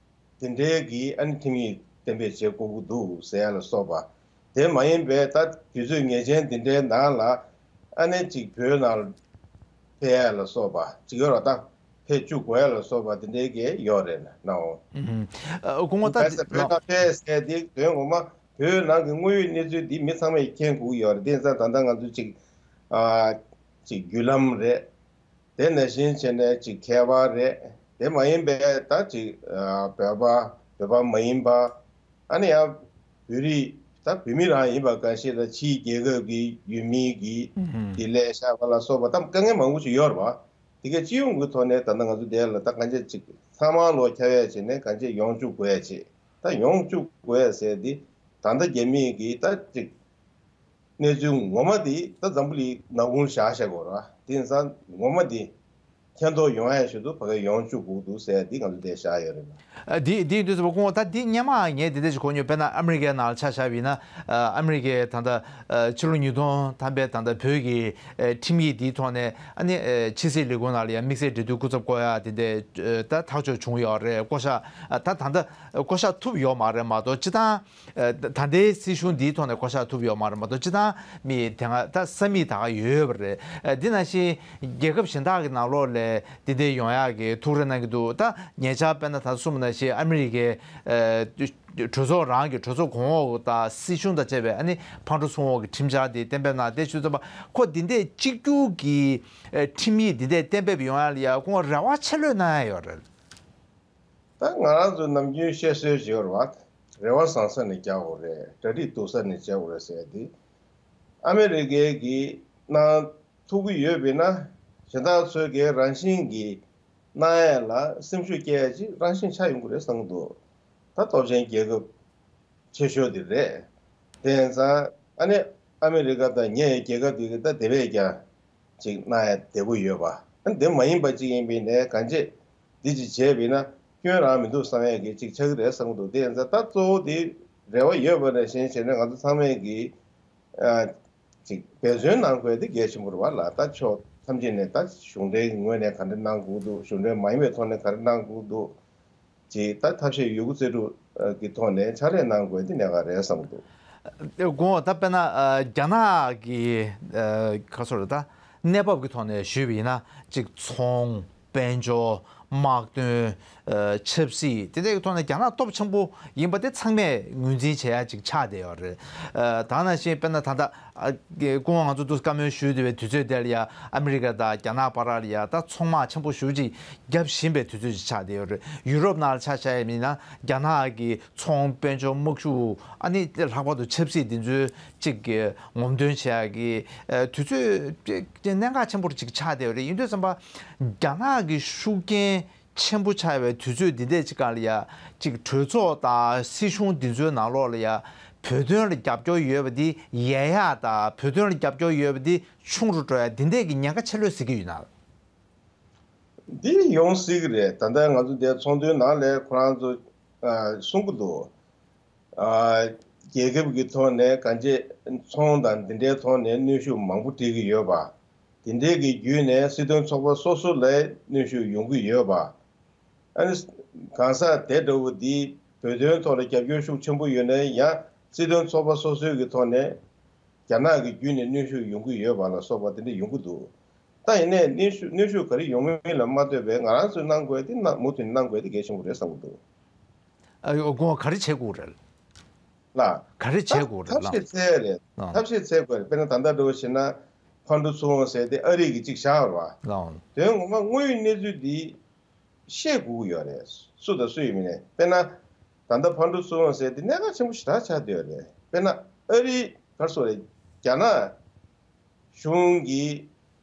དེ་འདྲའི་གི་ཨ་ནི་འཐུས་མི་གཏན་འབེབས་བྱེད་དགོས་ཀྱི་འདུག་ཟེར་ཡ་ལ་སོགས་པ། དེ་མ་ཡིན་པའི་ད་དུས་ཚོད་ངེས་ཅན་དེ་འདྲའི་ནང་ལ་ཨ་ནི་ཅིག་བོད་ནང་ལ་ཕེབས་ཡ་ལ་སོགས་པ་ཅིག་ཡོད་ར། ད་ཕེབས་བཅུག་དགོས་ཡ་ལ་སོགས་པ་དེ་འདྲའི་གི་ཡོད་རེད་ན་ནའོ། ཨུམ། ཨ་སྐུ་ངོ་ད་ཕེབས་ས་བོད་ནང་ཕེབས་ཟེར་དེ་དོན་ངོ་མ་བོད་ནང་གི་དངོས་ཡོད་གནས་ཚུལ་འདི་མི་ཚང་མས་མཁྱེན་དགོས་ཀྱི་ཡོད་རེད། དེ་ཡིན་ཙང་ད་ལྟ་ང་ཚོ་ཅིག་ཨ་ཅིག་བརྒྱུད་ལམ་རེད། དེ་ནང་བཞིན་བྱས་ནས་ཅིག་ཁྱད་པར་རེད། དེ་མ་ཡིན་པའི་ད་ཅིག་ཨ་བོད་པ་བོད་པ་མ་ཡིན་པ་ཨ་ནི་ཡང་བོད་རིགས་ད་བོད་མི་རང་ཡིན་པ་གང་ཞིག་ལ་ཕྱིའི་རྒྱལ་ཁབ་ཀྱི་ཡུལ་མི་གི་ཨུ་ཧུམ། དེ་ལས་ཤག་པ་ལ་སོགས་པ་ད་དཀའ་ངལ་མང་པོ་ཞིག་ཡོད་རེད་བ། དེ་གའི་སྤྱི་ཡོངས་ཀྱི་ཐོག་ནས་ད་ལྟ་ང་ཚོ་དེ་ལ་ད་གང་ཅི་ཅིག་ཚང་མ་ལོག་ཁྱབ་ཡས་བྱས་ནས་གང་ཅི་ཡོང་བཅུག་དགོས་ཡས་བྱས། ད་ཡོང་བཅུག་དགོས་ཡས་ཟེར་དེ་ད་ལྟ་རྒྱ་མི་གི་ད་ཅིག་གནས་ཚུལ་ངོ་མ་དེ་ད་འཛམ་བུ་གླིང་ནག་ཁུང་བཞག་བཞག་དགོས་ར། དེ་ཡིན་ཙང་ངོ་མ་དེ་མཁྱེན་རྟོགས་ཡོང་ཡ་ཞུ་དུ་ཕ་གི་ཡོང་བཅུག་དགོས་འདུག་ཟེར་ཡ་དེ་ང་ཚོ་དེ་བཞག་ཡོད་རེད་ལ། ཨ་དེ་དེ་ཡིན་དུས་ཙམ་པ་སྐུ་ངོ་ད་དེ་སྔོན་མ་ངས་དེ་འདྲ་ཞིག་གོ་མྱོང་། དཔེར་ན་ཨ་མི་རི་ཀའི་ནང་ལ་ཆ་བཞག་པ་ཡིན་ན་ཨ་མི་རི་ཀའི་ད་ལྟ་ཕྱི་ལོ་ཉིས་སྟོང་ཐམ་པའི་ད་ལྟ་བོད་ཀྱི་ཁྲིམས་ཡིག་དེའི་ཐོག་ནས་ཨ་ནི་ཕྱི་སྲིད་ལས་ཁུངས་ནང་ལ་ཡང་དམིགས་བསལ་འབྲེལ་མཐུད་སྐུ་ཚབ་བསྐོ་ཡ་དེ་འདྲ་ད་ཐག་གཅོད་བྱུང་ཡོད་རེད། བསྐོ་བཞག་ད་ད་ལྟ་བསྐོ་བཞག་ཐུབ་ཡོད་མ་རེད་མ་གཏོགས་སྤྱིར་བཏང་ད་ལྟའི་སྲིད་གཞུང་འདིའི་ཐོག་ནས་བསྐོ་བཞག་ཐུབ་ཡོད་མ་རེད་མ་གཏོགས་སྤྱིར་བཏང་མི་དེ་སྔ་ད་ས་མིག་ད་ག་ཡོད་པ་རེད། འདི་ནང་བཞིན་རྒྱལ་ཁབ་གཞན་དག་གི་ནང་ལོགས་ལ་འདི་འདྲའི་ཡོང་ཡག་གི་ཐུགས་རེ་གནང་གི་འདུག་ད་ཉེ་ཆར་དཔེར་ན་ད་གསུངས་པ་ནང་བཞིན་ཨ་མི་རི་ཀའི་གྲོས་ཚོགས་རང་གི་གྲོས་ཚོགས་གོང་འོག་དང་སྲིད་གཞུང་དང་བཅས་པའི་ཨ་ནི་ཕར་འགྲོ་ཚུར་འོང་གི་ཁྲིམས་འཆར་དེ་གཏན་འབེབས་གནང་། དེ་བྱས་ཙང་ཁོ་འདི་འདྲའི་གཅིག་གྱུར་གྱི་ཁྲིམས་ཡིག་འདི་འདྲའི་གཏན་འབེབས་ཡོང་ཡག་ལ་ཡ་ཁོང་རེ་བ་ཆེ་ལོས་གནང་ཡག་ཡོད་རེད། ད་ང་རང་ཚོ་ནམ་རྒྱུན་བཤད་སྲོལ་ཞིག་ཡོད་རེད་བ། རེ་བ་བཟང་ས་ནས་རྒྱག་དགོས་རེད། གྲ་སྒྲིག་སྡུག་ས་ནས་བྱེད་དགོས་རེད་ཟེར་ཏེ། ཨ་མི་རི་ཀའི་གི་གནང་ཐུབ་ཀྱི་ཡོད་པས་ན་གཞན་དག་ཚོས་གི་རང་བཞིན་གྱི་གནང་ཡས་ལ་སེམས་ཤུགས་སྐྱེ་ཡས་ཅིག་རང་བཞིན་ཆགས་ཡོང་གི་རེད་བསམ་གྱི་འདུག་ད་སྟོབས་ཆེན་རྒྱལ་ཁབ་ཆེ་ཤོས་དེ་རེད། དེ་ཡིན་ཙང་ཨ་ནི་ཨ་མི་རི་ཀ་དང་ཉེ་བའི་རྒྱལ་ཁབ་དེ་གི་ད་དེ་བས་ཀྱང་ཅིག་གནང་ཡ་བདེ་པོ་ཡོད་པ། ཨ་ནི་དེ་མ་ཡིན་པ་ཅིག་ཡིན་པའི་ནས་གང་ཅི་འདི་ཅིག་བྱས་པས་ན་སྐྱོན་རང་མི་འདུག་བསམ་ཡ་གི་ཅིག་ཆགས་ཀྱི་རེད་བསམ་གྱི་འདུག་དེ་ཡིན་ཙང་ད་གཙོ་བོ་དེ་རེ་བ་ཡོད་པ་ནང་བཞིན་བྱས་ན་ང་ཚོ་ཚང་མས་གི་ཨ་ཅིག་འབད་བརྩོན་གནང་དགོས་དེ་གལ་ཆེན་པོ་རེད་བ་ལ། ད་ཕྱོགས་ཐམས་ཅད་ནས་ད་གཞུང་འབྲེལ་གྱི་ངོས་ནས་ག་འདྲ་གནང་དགོས་འདུག་གཞུང་འབྲེལ་མ་ཡིན་པའི་ཐོག་ནས་ག་འདྲ་གནང་དགོས་འདུག་ཅེས་ད་ཐབས་ཤེས་ཡོད་རྒུ་རྩལ་སྤྲུགས་ཀྱི་ཐོག་ནས་ཕྱག་ལས་གནང་དགོས་འདི་གནད་འགག་རེད་བསམ་གྱི་འདུག་དེ་དགོངས་ད་དཔེར་ན་རྒྱ་ནག་གི་ཁ་སོ་རེད་ད་གནས་བབ་ཀྱི་ཐོག་ནས་ཞུས་པ་ཡིན་ན་གཅིག་ཚོང་དཔལ་འབྱོར་དམག་དོན་ཆབ་སྲིད་དེ་འདྲའི་ཐོག་ནས་རྒྱ་ནག་སྟོབས་ཆེན་པོ་ཡིན་པ་དེ་ཚང་མས་ངོས་འཛིན་བྱེད་ཡ་ཅིག་ཆགས་བསྡད་ཡོད་རེད། ད་ནང་བཞིན་དཔེར་ན་ད་ལྟ། སྐུ་ངོ་ང་ཚོ་དུས་བཀའ་མོལ་ཞུས་བསྡད་པའི་དུས་ཚོད་དེ་ལ་ཡ་ཨ་མི་རི་ཀ་དང་རྒྱ་ནག་བར་ལ་ཡ་ད་ཚོང་དམག་ཆེན་པོ་ཞེ་ཅིག་བརྒྱབ་བཞིན་པའི་དུས་ཚོད་ཅིག་ཆགས་བསྡད་ཡོད་རེད། ཡུ་རོབ་ནང་ལ་ཆ་བཞག་ཡ་མིན་ན་རྒྱ་ནག་གི་ཚོང་དཔལ་འབྱོར་དམག་ཤུགས་ཨ་ནི་ལྷག་པར་དུ་ཆབ་སྲིད་འདི་ཚོའི་ཅིག་གི་ངོམ་སྟོན་བྱེད་ཡ་གི་དུས་ཚོད་གནད་འགག་ཆེན་པོ་ཅིག་ཆགས་བསྡད་ཡོད་རེད། ཡིན་དུས་ཙམ་པ་རྒྱ་ནག་གི་ཤུགས་རྐྱེན། ཆེན་པོ་ཆགས་པའི་དུས་ཚོད་འདི་འདྲས་ཅིག་སྒང་ལ་ཡ། ཅིག་གྲོས་ཚོགས་དང་སྲིད་གཞུང་འདི་ཚོའི་ནང་ལོགས་ལ་ཡ། བོད་དོན་ལ་རྒྱབ་སྐྱོར་ཡོད་པ་འདི་ཡལ་ཡག་དང་བོད་དོན་ལ་རྒྱབ་སྐྱོར་ཡོད་པ་འདི་ཆུང་རུ་འགྲོ་ཡ་འདི་འདྲས་ཀྱི་ཉེན་ཁ་ཆེ་ལོས་ཟེར་གྱི་ཡོད་ན། འདི་ཡོང་སྲིད་ཀྱི་རེད། ད་ལྟ་ང་ཚོ་འདིར་ཚོགས་འདུའི་ནང་ལ་ཁོ་རང་ཚོ་ཨ་གསུང་གི་འདུག་ཨ་རྒྱལ་ཁབ་ཀྱི་ཐོག་ནས་གང་ཅི་ཚོང་དང་འདི་འདྲའི་ཐོག་ནས་གནོན་ཤུགས་མང་པོ་སྤྲད་ཀྱི་ཡོད་པ། དེ་འདྲའི་གི་བརྒྱུད་ནས་སྲིད་དོན་ཚོགས་པ་སོ་སོ་ལ་གནོན་ཤུགས་ཡོང་གི་ཡོད་པ། ཨ་ནི་གང་ཟག་དེ་འདྲ་བོ་འདི་བོད་དོན་ཐོག་ལ་རྒྱབ་སྐྱོར་ཤུགས་ཆེན་པོ་ཡོད་ན་ཡང་སྲིད་དོན་ཚོགས་པ་སོ་སོའི་གི་ཐོག་ནས་རྒྱ་ནག་གི་བརྒྱུད་ནས་གནོན་ཤུགས་ཡོང་གི་ཡོད་པ་ལ་སོགས་པ་དེ་འདྲ་ཡོང་གི་འདུག་ད་ཡིན་ནའི་གནོན་ཤུགས་གནོན་ཤུགས་ག་རེ་ཡོང་མིན་ལ་མ་ལྟོས་པའི་ང་རང་ཚོས་གནང་དགོས་དེ་གནང་མུ་མཐུད་གནང་དགོས་དེ་གལ་ཆེན་པོ་རེད་བསམ་གྱི་འདུག་ཨ་ཡོ་དགོངས་ག་རེ་བྱེད་དགོས་རེད། ལ། ག་རེ་བྱེད་དགོས་རེད་ཐབས་ལ། ཤེས་འཚོལ་རེད། ལ། ཐབས་ཤེས་འཚོལ་དགོས་རེད། དཔེར་ན་ད་ལྟ་འདྲ་བོ་བྱས་ན་ཕར་འགྲོ་ཚུར་འོང་ཟེར་དེ་ཨ་རི་གི་གཅིག་བཞག་པ་རེད་བ། ལ། དོན་ངོ་མ་དངོས་ཡོད་གནས་ཚུལ་འདི་ཤེས་དགོས་ཀྱི་ཡོད་རེད། སུ་དང་སུ་ཡིན་མིན་ནས་དཔེར་ན་ད་ལྟ་ཕར་འགྲོ་ཚུར་འོང་ཟེར་དེ་གནད་འགག་ཆེན་པོ་ཞེ་དྲག་ཆགས་བསྡད་ཡོད་རེད། དཔེར་ན་ཨ་རི་ག་རེ་ཟེར་རེད། རྒྱ་ནག་གཞུང་གིས་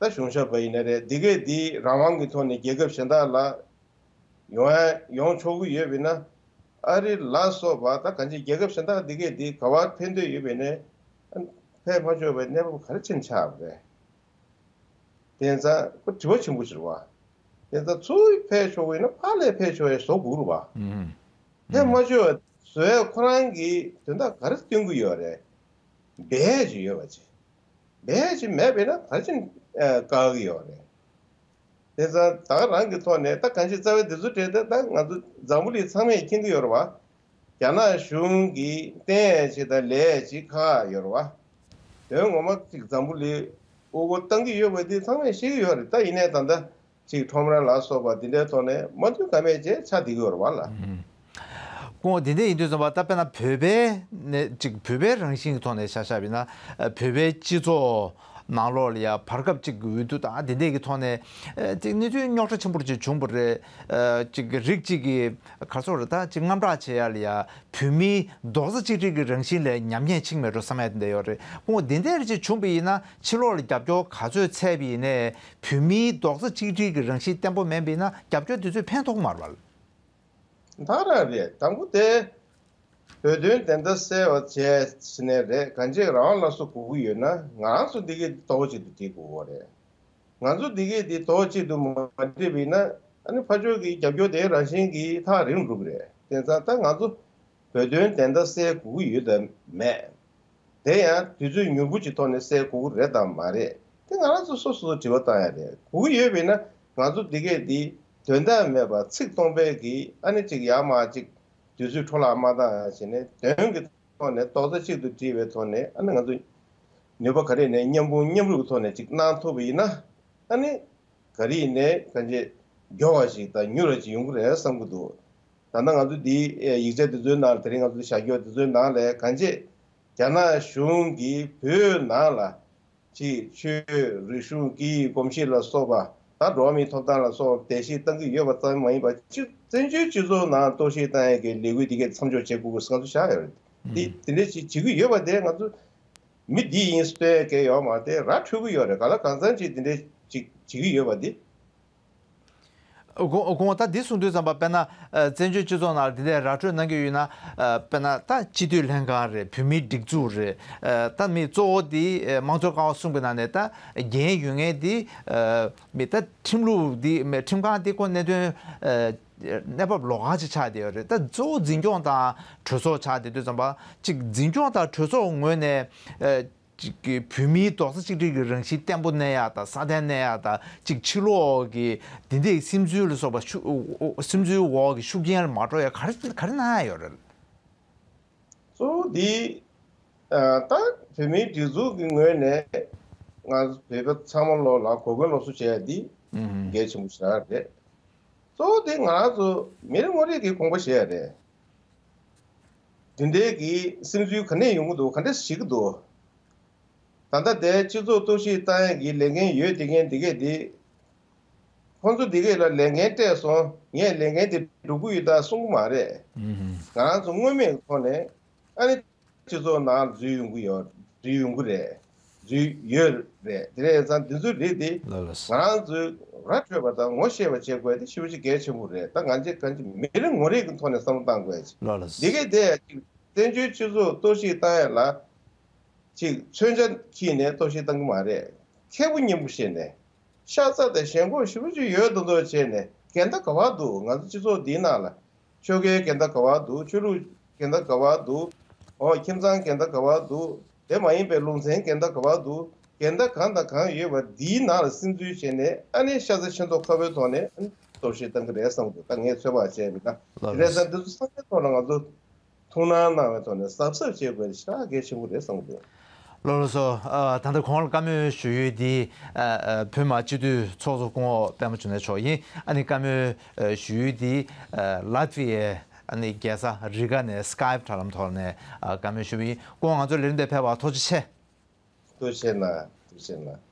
ད་གཞུང་ཞབས་པ་ཡིན་ན་རེད། འདི་གས་འདི་རང་དབང་གི་ཐོག་ནས་རྒྱལ་ཁབ་གཞན་དག་ལ་ཡོང་ཡ་ཡོང་ཆོག་གི་ཡོད་པས་ན། ཨ་རི་ལ་སོགས་པ་ད་གང་ཅི་རྒྱལ་ཁབ་གཞན་དག་འདི་གས་འདི་ག་པར་ཕན་ཐོགས་ཡོད་པས་ན། ཕན་མ་ཆོག་པའི་གནས་བབ་ག་རེ་ཕྱིན་ཆགས་པ་རེད། དེ་ཙང་ཁོ་དྲི་བ་ཆེན་པོ་ཞིག་རེད་བ། དེ་ཙང་ཚུར་ཕེབས་ཆོག་པ་ཡིན་ན་ཕར་ལ་ཕེབས་ཆོག་ཡ་བཟོ་དགོས་རེད་བ། ཕེབས་མ་ཆོག་བཟོ་ཡ་ཁོ་རང་གིས་དོན་དག་ག་རེ་སྟོན་གྱི་ཡོད་རེད། འབད་ཅིག་ཡོད་པ་ཅིག་འབད་ཅིག་མེད་པས་ན་ག་རེ་བྱས་ནས་བཀག་གི་ཡོད་རེད། དེ་ཙང་ད་ག་རང་གི་ཐོག་ནས་ད་གང་ཅི་རྩ་བའི་འདི་ཚོ་གྲས་ད་ད་ང་ཚོ་འཛམ་བུ་གླིང་ཚང་མས་མཁྱེན་གྱི་ཡོད་རེད་བ། རྒྱ་ནག་གཞུང་གིས་བསྟན་ཡས་ཅིག་དང་ལས་ཡས་ཅིག་ཁག་ཡོད་རེད་བ། དོན་ངོ་མ་ཅིག་འཛམ་བུ་གླིང་དབུ་གུར་བཏང་གི་ཡོད་པ་འདི་ཚང་མས་ཤེས་ཀྱི་ཡོད་རེད། ད་ཡིན་ནའི་ད་ལྟ་ཅིག་ཁྲོམ་ར་ལ་སོགས་པ་འདི་འདྲའི་ཐོག་ནས་མ་མཐུན་ག་མེད་ཅིག་ཆགས་བསྡད་ཀྱི་ཡོད་རེད་བ་ལ། ཁོང་འདི་འདྲ་ཡིན་དུས་ཙམ་པ་ད་དཔེར་ན་བོད་པའི་ནས་ཅིག་བོད་པའི་རང་བཞིན་གྱི་ཐོག་ནས་ཆ་བཞག་པ་ཡིན་ན་བོད་པའི་སྤྱི་ཚོགས་ནང་ལོགས་ལ་ཡ་བར་སྐབས་ཅིག་འོས་བསྡུ་དང་འདི་འདྲས་ཀྱི་ཐོག་ནས་ཅིག་གནས་ཚུལ་རྙོག་དྲ་ཆེན་པོ་ཅིག་བྱུང་བ་རེད། ཅིག་རིགས་གཅིག་གིས་ག་རེ་ཟེར་དགོས་རེད། ད་ཅིག་དངངས་སྐྲག་བྱེད་ཡ་ལ་ཡ་བོད་མིའི་རྡོག་རྩ་གཅིག་སྒྲིལ་གྱི་རང་བཞིན་ལས་ཉམས་ཉེས་ཕྱིན་མེད་འགྲོ་བསམ་ཡ་དེ་འདྲ་ཡོད་རེད། ཁོང་འདི་འདྲས་ཅིག་བྱུང་བ་ཡིན་ན་ཕྱི་ལོགས་ལ་རྒྱབ་སྐྱོར་ག་ཚོད་བཙལ་བ་ཡིན་ནའི་བོད་མིའི་རྡོག་རྩ་གཅིག་སྒྲིལ་གྱི་རང་བཞིན་བརྟན་པོ་མེད་པ་ཡིན་ན་རྒྱབ་སྐྱོར་དེ་ཚོས་ཕན་ཐོགས་མ་རེད་པ། ད་རང་རེད། དང་པོ་དེ་བོད་དོན་བདེན་མཐའ་གསལ་བ་བྱས་ཟེར་ནས་རེད། གང་ཅི་རང་དབང་སླར་གསོ་དགོས་ཀྱི་ཡོད་ན་ང་རང་ཚོ་འདི་གའི་ཐོག་གཅིག་ཏུ་སྒྲིལ་དགོས་ཀྱི་རེད། ང་ཚོ་འདི་གའི་འདི་ཐོག་གཅིག་ཏུ་མ་སྒྲིལ་བ་ཡིན་ན་ཨ་ནི་ཕར་ཕྱོགས་ཀྱི་རྒྱབ་སྐྱོར་དེའི་རང་བཞིན་གྱིས་ཐག་རིང་འགྲོ་གི་རེད། དེ་ཙང་ད་ང་ཚོ་བོད་དོན་བདེན་མཐའ་གསལ་དགོས་ཀྱི་ཡོད་དམ་མེད། དེ་ཡང་དུས་ཚོད་མྱུར་པོ་ཅིག་ཐོག་ནས་གསལ་དགོས་ཀྱི་རེད་དམ་མ་རེད། དེ་ང་རང་ཚོ་སོ་སོ་དྲི་བ་བཏང་ཡ་རེད། དགོས་ཀྱི་ཡོད་པས་ན་ང་ཚོ་འདི་གས་འདི་དོན་དག་མེད་པ་ཚིག་སྟོང་པའི་གི་ཨ་ནི་ཅིག་ཡར་མར་ཅིག་དུས་ཚོད་འཕྲོ་བརླག་མ་བཏང་ཡ་བྱས་ནས་དོན་གྱི་ཐོག་ནས་རྡོག་རྩ་གཅིག་ཏུ་སྒྲིལ་བའི་ཐོག་ནས་ཨ་ནི་ང་ཚོ་ནུས་པ་ག་རེ་ནས་མཉམ་སྤུངས་མཉམ་རུབ་ཀྱི་ཐོག་ནས་ཅིག་གནང་ཐུབ་པ་ཡིན་ན་ཨ་ནི་ག་རེ་ཡིན་ནའི་གང་ཅི་མགྱོགས་པ་ཞིག་དང་མྱུར་བ་ཞིག་ཡོང་གི་རེད་བསམ་གྱི་འདུག་ད་ལྟ་ང་ཚོ་འདིའི་ཡིག་ཆ་འདི་ཚོའི་ནང་ལ་དེ་རིང་ང་ཚོ་བཞག་རྒྱུ་འདི་ཚོའི་ནང་ལ་གང་ཅི་རྒྱ་ནག་གཞུང་གིས་བོད་ནང་ལ་ཅིག་ཆོས་རིག་གཞུང་སྐད་ཡིག་གོམས་གཤིས་ལ་སོགས་པ་ད་འགྲོ་བ་མིའི་ཐོབ་ཐང་ལ་སོགས་པ་འགྲེལ་བཤད་བཏང་གི་ཡོད་པ་ཙམ་མ་ཡིན་པར་སྤྱི་བཙན་བྱོལ་སྤྱི་ཚོགས་ནང་གཏོར་བཤིག་བཏང་ཡས་ཀྱི་ལས་འགུལ་འདི་གས་མཚམས་འཇོག་བྱེད་དགོས་ཀྱི་ང་ཚོ་བཞག་ཡོད་རེད། འདི་འདི་འདྲ་ཞིག་བྱེད་ཀྱི་ཡོད་པ་དེ་ང་ཚོ་མི་འདི་ཡིན་སྟོན་ཡས་གལ་ཡོད་མ་རེད། ར་འཕྲོད་ཀྱི་ཡོད་རེད། གང་ལ་གང་འཚམ་ཅིག་འདི་འདྲ་ཅིག་བྱེད་ཀྱི་ཡོད་པ་འདི། དགོངས་དགོངས་ད་འདི་གསུང་དུས་ཙམ་པ་དཔེར་ན་བཙན་བྱོལ་སྤྱི་ཚོགས་ནང་འདི་འདྲའི་ར་སྤྲོད་གནང་གི་ཡོད་ན་དཔེར་ན་ད་སྤྱི་འཐུས་ལྷན་ཁང་རེད། བོད་མིའི་སྒྲིག་འཛུགས་རེད། ད་མི་གཙོ་བོ་འདི་དམངས་གཙོའི་ཀ་བ་གསུམ་གྱི་ནང་ནས་ད་འགན་ཡོད་མཁན་འདི་མི་ད་ཁྲིམས་ལུགས་འདི་མི་ཁྲིམས་ཁང་འདི་ཁོ་གནད་དོན་གནས་བབ་ལོགས་ཀ་ཅིག་ཆགས་བསྡད་ཡོད་རེད། ད་གཙོ་བོ་འཛིན་སྐྱོང་དང་གྲོས་ཚོགས་ཆགས་བསྡད་དུས་ཙམ་པ་ཅིག་འཛིན་སྐྱོང་དང་གྲོས་ཚོགས་ངོས་ནས། ཅིག་གི་བོད་མིའི་རྡོག་རྩ་གཅིག་སྒྲིལ་གྱི་རང་བཞིན་བརྟན་པོ་གནས་ཡག་དང་སྲ་བརྟན་གནས་ཡག་དང་ཅིག་ཕྱི་ལོགས་ཀྱི་འདི་འདྲའི་སིམ་འཛུལ་ལ་སོགས་པ་ཤུགས་སིམ་འཛུལ་འོག་གི་ཤུགས་རྐྱེན་ལ་མ་འགྲོ་ཡ་ག་རེ་ག་རེ་གནང་ཡ་ཡོད་རེད། གཙོ་བོ་འདི་ད་བོད་མིའི་སྒྲིག་འཛུགས་ཀྱི་ངོས་ནས་ང་བོད་པ་ཚང་མ་ལོག་ལ་གོ་སྐོན་སློབ་གསོ་བྱས་ཡ་འདི་གལ་ཆེན་པོ་ཞེ་དྲག་རེད། གཙོ་བོ་དེ་ང་རང་ཚོ་མི་རེ་ངོ་རེ་གིས་དགོངས་པ་བཞེས་ཡ་རེད། དེ་འདྲའི་གི་སིམ་འཛུལ་ག་ནས་ཡོང་གི་འདུག་ག་འདྲས་བྱེད་ཀྱི་འདུག་ད་ལྟ་དེ་སྤྱི་ཚོགས་གཏོར་བཤིག་བཏང་ཡས་ཀྱི་ལས་འགན་ཡོད་དེ་མཁན་དེ་གས་དེ། ཁོང་ཚོ་དེ་གས་ལ་ལས་འགན་སྤྲད་སོང་། ངས་ལས་འགན་དེ་སྒྲུབ་ཀྱི་ཡོད་ད་གསུང་གི་མ་རེད། ང་རང་ཚོ་མངོན་མེད་ཀྱི་ཐོག་ནས་ཨ་ནི་སྤྱི་ཚོགས་ནང་འཛུལ་ཡོང་གི་ཡོད། འཛུལ་ཡོང་གི་རེད། ཚུལ་ཡོད་རེད། དེ་འདྲ་ཡིན་ཙང་འདི་ཚོའི་རིགས་དེ་ལགས་ལགས། ང་རང་ཚོས་ར་འཕྲོད་པ་དང་ངོ་ཤེས་པ་བྱེད་དགོས་དེ་ཞེ་པོ་ཅིག་གལ་ཆེན་པོ་རེད། ད་ང་ཚོས་གང་ཅི་མི་རེ་ངོ་རེ་གི་ཐོག་ནས་བསམ་བློ་བཏང་དགོས་ཀྱི། ལགས་ལགས། འདི་གས་དེ་བཙན་བྱོལ་སྤྱི་ཚོགས་གཏོར་བཤིག་བཏང་ཡ་ལ་ཅིག་མཚོན་ཆ་འཁྱེར་ནས་གཏོར་བཤིག་བཏང་གི་མ་རེད། མཁས་པོ་སྙན་པོ་བཤད་ནས་ཤ་ཚ་དང་ཞེན་ཁོག་ཞེ་པོ་ཅིག་ཡོད་མདོག་མདོག་བྱས་ནས་འགལ་ཟླ་ག་པར་འདུག་ང་ཚོ་སྤྱི་ཚོགས་འདིའི་ནང་ལ། ཆོལ་ཁའི་འགལ་ཟླ་ག་པར་འདུག་ཆོས་ལུགས་འགལ་ཟླ་ག་པར་འདུག་ཨོ་ཁྱིམ་ཚང་འགལ་ཟླ་ག་པར་འདུག་དེ་མ་ཡིན་པའི་ལུང་ཚན་འགལ་ཟླ་ག་པར་འདུག་འགལ་ཟླ་གང་དང་གང་ཡོད་པ་འདིའི་ནང་ལ་སིམ་འཛུལ་བྱས་ནས་ཨ་ནི་ཤ་ཚ་ཤིང་ཏོག་ཁ་པོའི་ཐོག་ནས་ཨ་ནི་གཏོར་བཤིག་བཏང་གི་རེད་བསམ་གི་འདུག་ད་ངས་ཚོད་དཔག་བྱས་མིན་ན། དེ་རེད་ཙང་འདི་ཚོ་ཚང་མའི་ཐོག་ལ་ང་ཚོ་ཐུགས་སྣང་གནང་བའི་ཐོག་ནས་གཟབ་གཟབ་བྱེད་དགོས་ཞེ་དྲག་གལ་ཆེན་པོ་རེད་བསམ་གི་འདུག་ལགས་ལགས་སོ། ཨ་ད་ལྟ་གོང་ལ་བཀའ་མོལ་ཞུ་ཡུལ་འདི་ཨ་ཨ་བོད་མི་སྤྱི་འཐུས་ཚོགས་གཙོ་སྐུ་ངོ་པད་མ་འབྱུང་གནས་མཆོག་ཡིན། ཨ་ནི་བཀའ་མོལ་ཨ་ཞུ་ཡུལ་འདི་ཨ་ལ་ཏི་ཝི་ཡའི་ཨ་ནི་རྒྱལ་ས་རི་ག་ནས་སི་ཀའེབ་དྲ་ལམ་ཐོག་ནས་ཨ་བཀའ་མོལ་ཞུ་བ་ཡིན། སྐུ་ངོ་ང་ཚོའི་ལས་རིམ་དེར་ཕེབས་པར་ཐུགས་རྗེ་ཆེ། ཐུགས་རྗེ་གནང་། ཐུགས་རྗེ་གནང་།